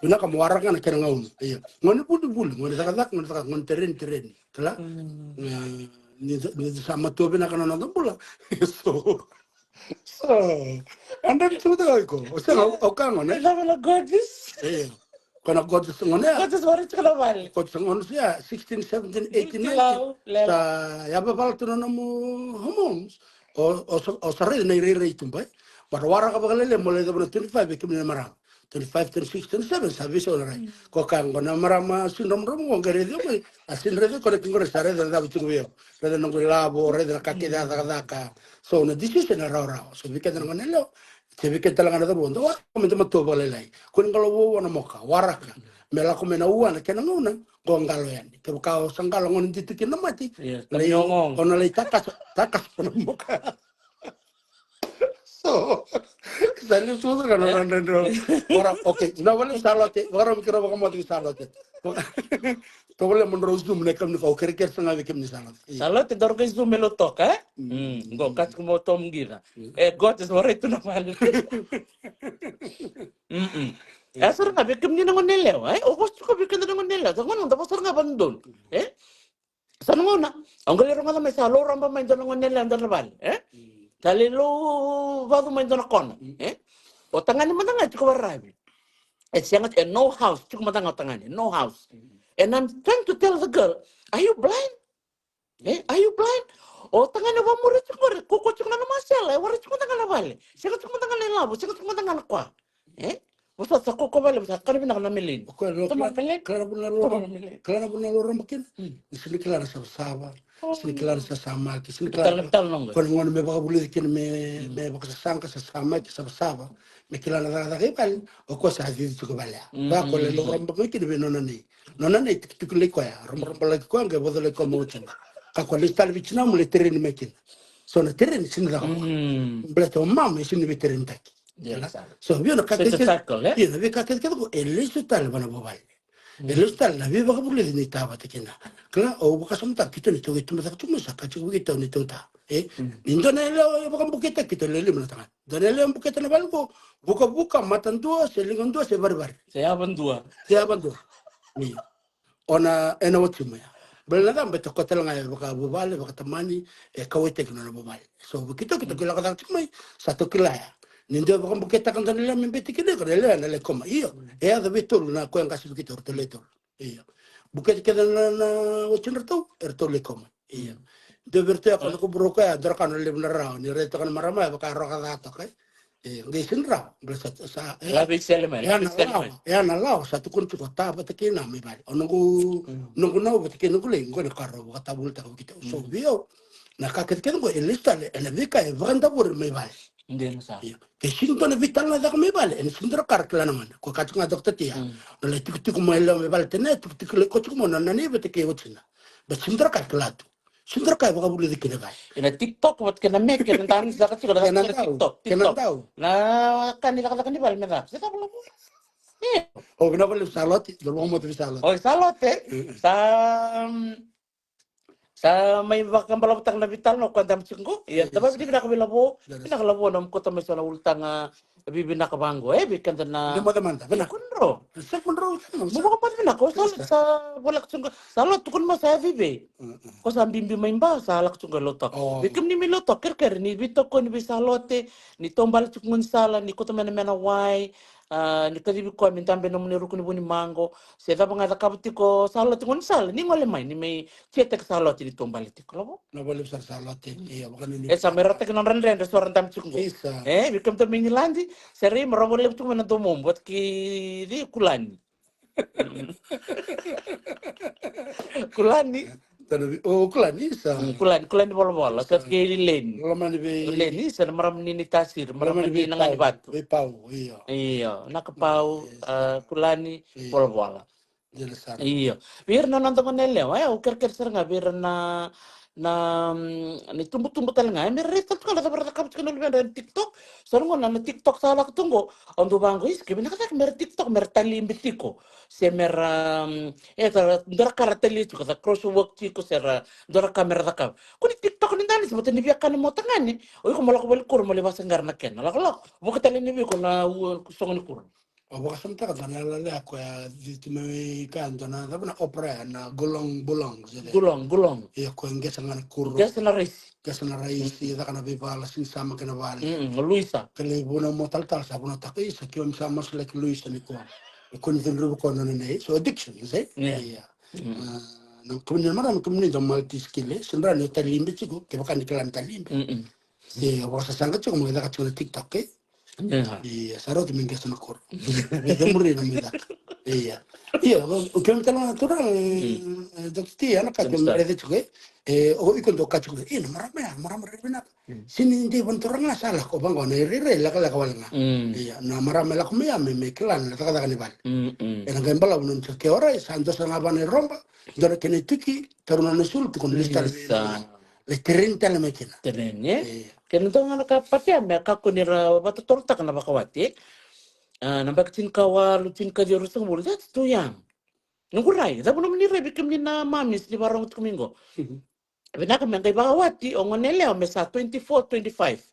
Vinaka mo waraka na kena gauna. Io. Gone vulivuli, gone cakacaka, gone cakacaka, gone tereni, tereni. Kila? Mm. E, ni, ni sa matua vinaka na noda bula. So, so, and then tu da iko. O sega, o, o ka gone. Lava na gorgeous. Io. Ko na gorgeous gone. Gorgeous warai tiko na vale. Gorgeous gone sia, sixteen, seventeen, eighteen, nineteen. Sa yavavala tu na nomu hormones. O, o sa, o sa raica na irairai tu bai. But waraka vakalailai mo lai cava na twenty-five vei kemuni na marama. Twenty-five, twenty-six, twenty-seven, sa veisau na rai. Mm. Ko ka qo na marama, sinromuromu qo, qai raici qo, a sinraici ko na ki qo, sa raica na cava tiko vei au. Raica na noqu ilavo, raica na ka kece a cakacaka. So, na decision e rawarawa. So, vei keda na gone yalewa, se vei keda tale ga na cauravou, da waraka me da matua vakalailai. Ko ni qalo vou, ana moka, waraka. Me lako mai na ua na kena gauna, qo qalo yani. Kevaka o sa qalo gone dito kina na mate, o na lai takasa, takasa na moka. So, sa lesu sara ga na nodra, nodra. Ora, okay, na vale sa lote, ora mo kira vakamote sa lote. Tovolea mo drau zoom na kemuni ka, au kerekere sara ga vei kemuni sa lote. Io. Sa lote, daru qai zoom e lotoka, e? Mm. Mm, qo ka tiko mo tomuqira. Mm. E, qo te sa warai tu na vale. Mm-mm. E, sara ga vei kemuni na gone yalewa, e? O vosa tiko vei keda na gone yalewa, sa gone da vosa sara ga vakadodonu, e? Sa na gauna, au qai lai rogoca mai sa lou raba mai dua na gone yalewa e dua na vale, e? Mm. Sa lai lou vacu mai dua na kona, mm, e? O tagane mada ga e tiko varavi. E sega, e no house, tiko mada ga o tagane, no house. Mm. And I'm trying to tell the girl, "Are you blind? E, are you blind?" O tagane vamuri tiko qori, kaukaua tiko na nomu sela, e warai tiko mada ga na vale. Sega tiko mada ga na ilavo, sega tiko mada ga na koya. E? Vosa sa kaukaua vale, vosa kana vinaka na meleni. O koya, toma meleni. Kila na vuna lou raba kina. Mm. Ni sega ni kila na savasava. Oh. Sega ni kila na sasamaki. Sega ni kila na, kila na gone me vakavulici kina me, mm, me vakasasaqa, sasamaki, savasava. Me kila na cakacaka i vale. O koya sa cici tiko vale ya. Mm, mm. Vaka o lai lou raba mai kina vei nona nei. Nona nei tikitiki lai koya. Roborobotaki koya, qai vocolaki koya mai watina. Ka koya lesu tale vei tinana mo lai tereni mai kina. So na tereni sega ni caka. Mm. Baleta o mama e sega ni veiterenitaki. Yes, sir. So, vei au na ka kece, it's a circle, e? Io, na veika kece kece qo, e lesu tale vua na vuvale. Mm. E lesu tale na veivakavulici ni ta vata kina. Kila, au vakasamataka keitou ni tou qai tubu cake tu mai sa ka tiko vei keitou ni tou ta. E? Mm. Ni dua na yalewa e vakabuketaki keitou le lima na tagane. Dua na yalewa e buketa na vale qo, vukavuka, matadua, se ligadua, se varivari. Se yavadua. Se yavadua. Io. O na, ena wati mai ya. Baleta na cava? Baleta o koya tale ga e vakavuvale, vakatamani, e kauwaitaki na nona vuvale. So, vei keitou, keitou, mm, kila ka caka tiko mai, sa tou kila ya. Ni dua e vakabuketaka dua na yalewa me bete kina iko, na yalewa ena lai koma. Io, mm, e yaco vei tolu na koya qase vei keitou, ratou lai tolu. Io. Bukete kece na, na watidratou, eratou lai koma. Io. Mm. Dua vei iratou ya, o koya na kuburu o koya, dua na ka na levu na rarawa, ni raica toka na marama, e vaka e roka ca toka, e. E, qai sega ni rawa, baleta sa, sa, e, ya na lawa, ya na lawa, sa tukuni tiko ta vata kei na mai vale. O noqu, mm, noqu nau vata kei noqu lei, qo na ka rau vakatavulitaka vei keitou. So, mm, vei au, na ka kece kece qo, e lesu tale, ena veika e vakadavori mai vale. Dina sara. Io. Ke sega ni dua na veitalanoa caka mai vale, ena sega ni dua na ka ra kila na gone. Ko ka tiko ga Doctor Tia, mm, na lai tikotiko mai lewa mai vale, tena e tikotiko lai ko tiko mai na nona nei vata kei watina. But sega ni dua na ka ra kila tu. Sega ni dua na ka e vakavulici kina vale. Ena TikTok vata kei na meke, na dance caka tiko na, kena dau, TikTok, kena TikTok. Dau. Na ka ni cakacaka ni vale me caka. Se caka vale. Io. O, vinaka vakalevu Salote, dou vakabauta vei Salote. Oi, Salote. Mm. Sa, mm, sa mai vakabalavu taka na veitalanoa ko a dama tiko qo. Ia, yes, da vakavinavinaka vei Lavo. Yes. Vinaka Lavo, na mukoto mai so na ulutaga vivinaka vaqo, e, vei keda na. Ni mada mada, vinaka. Kudro. Sa kudro. Mo vakamoce vinaka, o sa, yes, sa voleka tiko qo. Sa lo tukuna mo sa yaco i vei. Mm, mm. Ko sa bibi mai Ba, sa lako tiko qo i Lautoka. Oh. Vei kemuni mai Lautoka, kerekere ni veitokoni vei Salote, ni taubale tiko gaunisala, ni kauta mai na mena wai, a, ni kacivi koya me dabe nomuni ruku ni vu ni maqo, se cava ga e cakava tiko Salote gaunisala, ni gole mai, ni mai cetaki Salote ni taubale tiko, Lavo. Na vakalevu sara Salote, mm, ia, vakanuinui. E sa mai rautaki nodra dredre so ra dabe tiko qo. Isa. E, vei kemudou mai Igiladi, sa raica mo ra vakalevu tiko mai na domomu, vata kei cei, Kulani. Kulani. Tana vi-, o, Kulani, isa. Mm, Kulani, Kulani Volavola, sa kei Leni. Lomani vei Leni, sa na marama ni Tasiri, marama ni Naganivatu. Vei Pau, io. Io, na ka Pau, isa, a, Kulani, io, Volavola. Dina sara. Io. Vei ira na noda gone yalewa, e, au kerekere sara ga vei ira na, na, mm, ni tubutubu tale ga, e, me ra raica tale tu ga na cava ra cakava tiko luvedra ena TikTok. So na gauna na TikTok sa lako tu qo, au dau vaqo, isi, ke vinaka cake mera TikTok, mera talibe tiko. Se mera, mm, e, sa dua na ka ra talia tiko, sa crossword tiko, se ra dua na ka mera cakava. Ko ni TikTok ni dana, se vata ni via kana mo tagane, o iko mo lako vale kuro mo lai vakasaqara na kena. Lakolako, vuka tale ni vei iko na ua sogo ni kuro. Au vakasamataka dua na yalayala koya, e, tu mai kaya dua na, cava na opera ya, na Gulong Bulong, se de. Gulong, Gulong. Ia, koya qesa ga na kuro. Qesa na raisi. Qesa na raisi, caka na veivala, sega ni sa mai kena vale. Mm, Luisa. Ka lai vunau mo talatala, sa vunautaka, isa, keimami sa masulaki Luisa nikua. E kua ni cudruvi koya na nona nei. So addiction, se? Yeah. Ia. Mm. A, na kemuni na marama, kemuni dau multi skill, e? Sega ni o talibe tiko, kevaka ni kila ni talibe. Mm-mm. Ia, vakasasaqa tiko, mo caka tiko na TikTok, e? Yeah. Ia, sa rauta me qesa na kuro. Me cemuri na mai caka. Ia. Ia, o, o keimami tale ga na turaga, e, e, Doctor T, ana ka keimami raica tiko, e? E, o iko dau kaya tiko, e, na marama ya, marama rairai vinaka. Mm. Sega ni dei vua na turaga sa lako, vaqo na irairai lekaleka wale ga. Mm. Ia, na marama e lako mai ya me, me kila na cakacaka ni vale. Mm, mm. Ena qai balavu na nona tiko, ke o rai, sa dua sara ga va na iroba, dua na kena ituki, taura na nona isulu, tukuna, lesu tale vei na, le tereni tale mai kina. Tereni, e? Ia. Kena dua ga na ka patea me kakua ni ra vakatotolotaka na vakawati, e? A, na yabaki tinikawalu, tinikaciwa, ruasagavulu, that's too young. Noqu rai, cava nomuni rai vei kemuni na mamis ni vakarogo tiko mai qo? Mhm. Vinaka me qai vakawati o gone yalewa me sa twenty-four, twenty-five.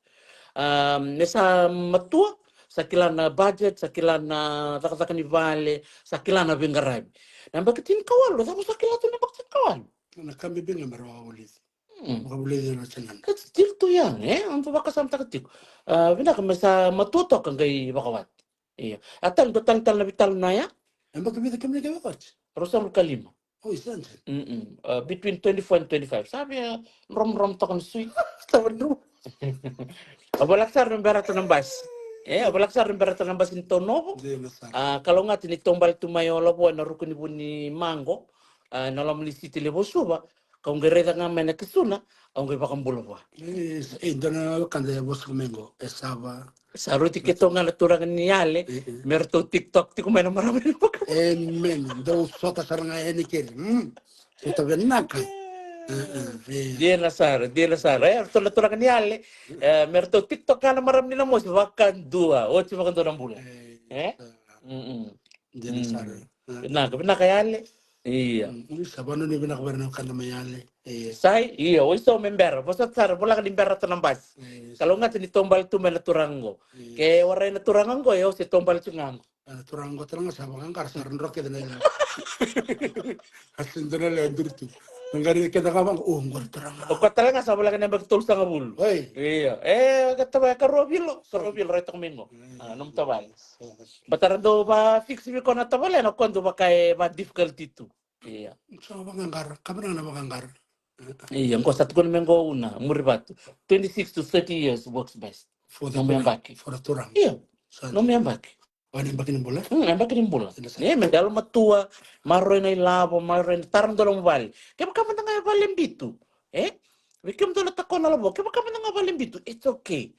A, me sa matua, sa kila na budget, sa kila na cakacaka ni vale, sa kila na veiqaravi. Na yabaki tinikawalu, cava sa kila tu na yabaki tinikawalu? Na ka bibi ga me ra vakavulici. Mm. Vakavulici na tinana. That's still too young, e? Au dau vakasamataka tiko. A, vinaka me sa matua toka qai vakawati. Ia. A tale, dua tale, tale na veitalanoa ya. E yabaki vica kemuni qai vakawati? Ruasagavulu ka lima. Oi, sa dina. Mm-mm. A, between twenty-four and twenty-five. Sa via dromodromo toka na sui. Sa via dro-. Au voleka sara ni berata na basi. E, au voleka sara ni berata na basi ni Taunovo. Dina sara. A, kalougata ni taubale tu mai o Lavo ena ruku ni vu ni Mago. A, na loma ni siti levu o Suva. Kau qai raica ga mai na kisuna, au qai vakabula vua. E, e, dua na wekada e vosa mai qo, e sava. Sa rauti keitou ga na turaga ni Yale, e, e, me ratou TikTok tiko mai na marama ni Vakaviti. Amen. Dou sota sara ga yani keri. Mm. Sota vinaka. E, e, e. Dina sara, dina sara. E, ratou na turaga ni Yale, e, me ratou TikTok ga na marama ni Namosi, vakadua. Oti vakadua na bula. E, e? Sa. Mm-mm. Dina sara. Mm. E. Vinaka, vinaka Yale. Ia. Mm, oi, sa vanua ni vinaka vei ira na wekada mai Yale. Ia. Sai, ia, oi, so me bera. Vosa sara, voleka ni berata na basi. Ia, sa. Kalougata ni taubale tu mai na turaga qo. Ia. Ke warai na turaga qo, ia, au se taubale tu ga qo. A, na turaga qo tale ga sa vakaqara, sa dro kece na yalewa. A se dua na yalewa duri tu. Na qari keda ga vaqo, o, qori turaga. O koya tale ga sa voleka na yabaki tolusagavulu. Oi. Ia. E, ka tavaya ka rua vilo, so rua vilo, rai toka mai qo. Ia. A, nomu tavale. Baleta ra dau va fix vei koya na tavale, na koya dau vaka e va difficulty tu. Ia. Sa vakaqara, ka vinaka na vakaqara. Ia, qo sa tukuna mai qo Una Murivatu. Twenty-six to thirty years works best. For the, nomu yabaki. For the turaga. Ia. Sa nomu yabaki. O, na yabaki ni bula? Mm, na yabaki ni bula. Dina sara. E, me da yalomatua, maroroi na ilavo, maroroi na, tara dua nomu vale. Kevaka mada ga e vale bitu, e? Vei kemudou na Takona, Lavo, kevaka mada ga vale bitu, it's okay.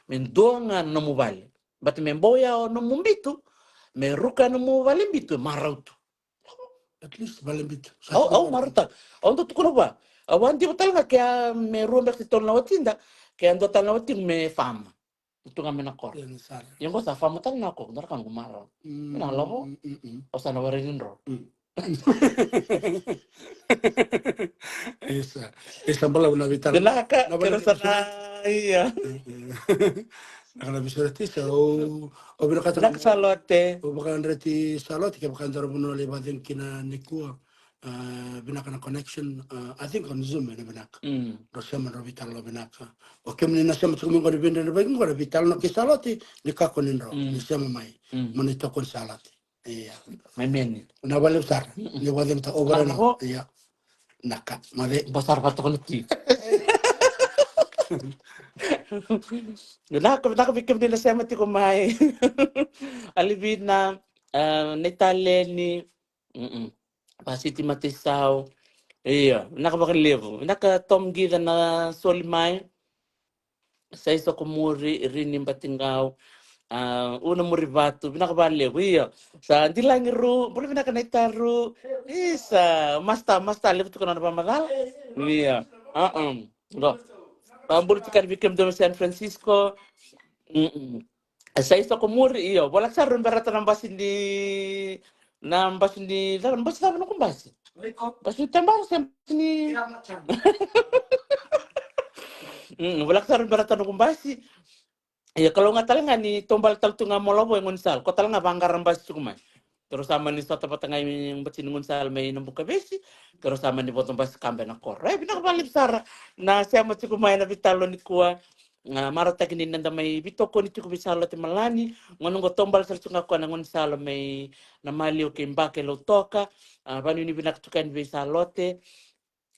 Me dua ga na nomu vale. But me bau ya o nomu bitu, me ruka nomu vale bitu, e marau tu. At least vale bitu. Sa au, au marautaka. Au dau tukuna vua. Au a diva tale ga ke a me rua beka se tolu na watida, ke a dua tale na watiqu me fama. Tu ga mai na koro. Ia, ni sara. Ia qo sa fama tale na koro, dua na ka noqu marau. Mm, na Lavo. Mm, mm, mm. Au sa na warai ni dro. Mm. Isa, isa balavu na veitalanoa. Vinaka, na vale kero ni sa na, ia. Na ka na veisureti sa, o, o vinakata. Vinaka Salote. O vakadreti Salote, kevaka e dua na vanua lai vakacegu kina nikua. A, vinaka na connection, a, I think on Zoom ena vinaka. Mm. Drau sema drau veitalanoa vinaka. O kemuni na sema tiko mai qo ni veidredrevaki qo na veitalanoa kei Salote, ni kakua ni drau, mm, ni sema mai. Mm. Mo ni tokoni Salote. Ia. Mai meni. Na vale sara. Mm-mm. Ni vale ta over na. Ia. Naka, mave. Basar vatokonaki. Vinaka, vinaka vei kemuni na sema tiko mai. Alivina, a, Naitaleni, mm-mm, Vasiti Mataisau. Ia, vinaka vakalevu. Vinaka Tom Qica na soli mai. Sai Sokomuri, Rini Batiqau, a, Una Murivatu, vinaka vakalevu, io. Sa Dilagi Ru, bula vinaka Naita Ru. Isa, masta, masta, levu tiko na nona vakamacala. Io, a, um, qo. Vakabula tiko yani vei kemudou mai San Francisco. Mm-mm. E sa i soko muri, io. Vola sara, berata na basi ni, na basi ni, na basi cava, noqu basi? Basi ni tabara se basi ni. Mm, vola sara, berata noqu basi. Ia, kalougata tale ga ni taubale tale tu ga Mola Vo e gaunisala, ko tale ga vaqara basi tiko mai. Keirau sa mani sota vata ga i basi ni gaunisala mai Nabukavesi, keirau sa mani vodo basi kabe na koro. E vinaka vakalevu sara na sema tiko mai na veitalanoa nikua. A, marautaki ni na da mai veitokoni tiko vei Salote Malani, gauna oqo taubale sara tiko ga koya na gaunisala mai na maliwa kei Bake Lautoka. A, vakanuinui vinaka tiko yani vei Salote.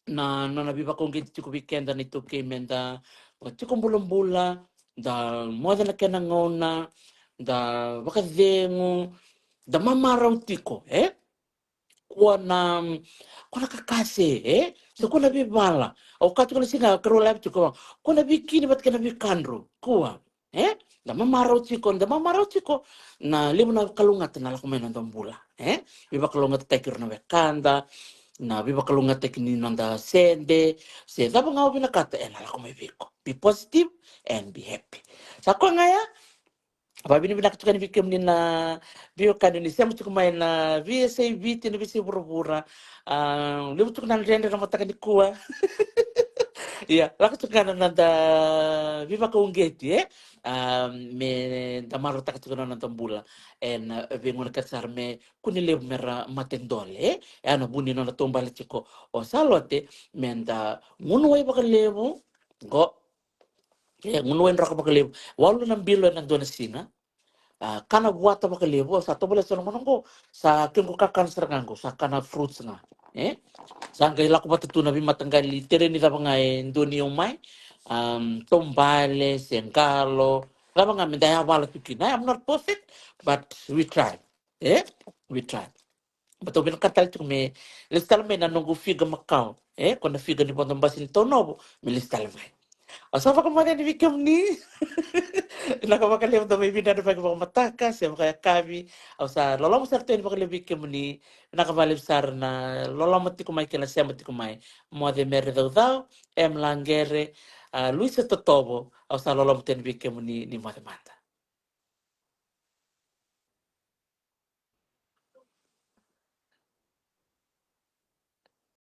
Na nona veivakauqeti tiko vei keda na iTaukei me da vakatiko bulabula, da moce na kena gauna, da vakacegu, da mamarau tiko, e? Kua na, kua na kakase, e? Se kua na veivala. Au kaya tiko na siga keirau live tiko, kua na veikini vata kei na veikadru, kua. E? Da mamarau tiko, da mamarau tiko. Na levu na kalougata na lako mai na noda bula. E? Veivakalougatataki ira na wekada, na veivakalougatataki ni noda sede, se cava ga o vinakata, ena lako mai vei iko. Be positive and be happy. Sa koya ga ya, vakavinavinaka tiko yani vei kemuni na veiwekani ni sema tiko mai na veiyasai Viti, na veiyasai vuravura. A, levu tiko na dredre na mataka nikua. Ia, lako tiko ga na noda veivakauqeti, e? A, me da marautaka tiko na noda bula ena veigauna kece sara me kua ni levu mera mate dole, e? E a na vu ni nona taubale tiko o Salote, me da gunu wai vakalevu, qo. E, gunu wai draka vakalevu. Walu na bilo ena dua na siga. A, kana vuata vakalevu, au sa tovolea sara na gauna oqo, sa kequ kakana sara ga qo, sa kana fruits ga. E? Sa qai lako vata tu na veimataqali tereni cava ga e dua ni au mai, am, taubale, se qalo, cava ga me da yavala tu kina. I am not perfect, but we try. E? We try. But au vinakata tale tiko me lesu tale mai na noqu figa makawa. E, ko na figa ni vodo basi ni Taunovo, me lesu tale mai. Au sa vakamoce yani vei kemuni. Vinaka vakalevu da mai veidredrevaki vakamataka se vakayakavi. Au sa loloma sara tu yani vakalevu vei kemuni. Vinaka vakalevu sara na loloma tiko mai kei na sema tiko mai. Moce Mere Caucau, Em Laqere, a, Luisa Totovo. Au sa loloma tu yani vei kemuni, ni moce mada.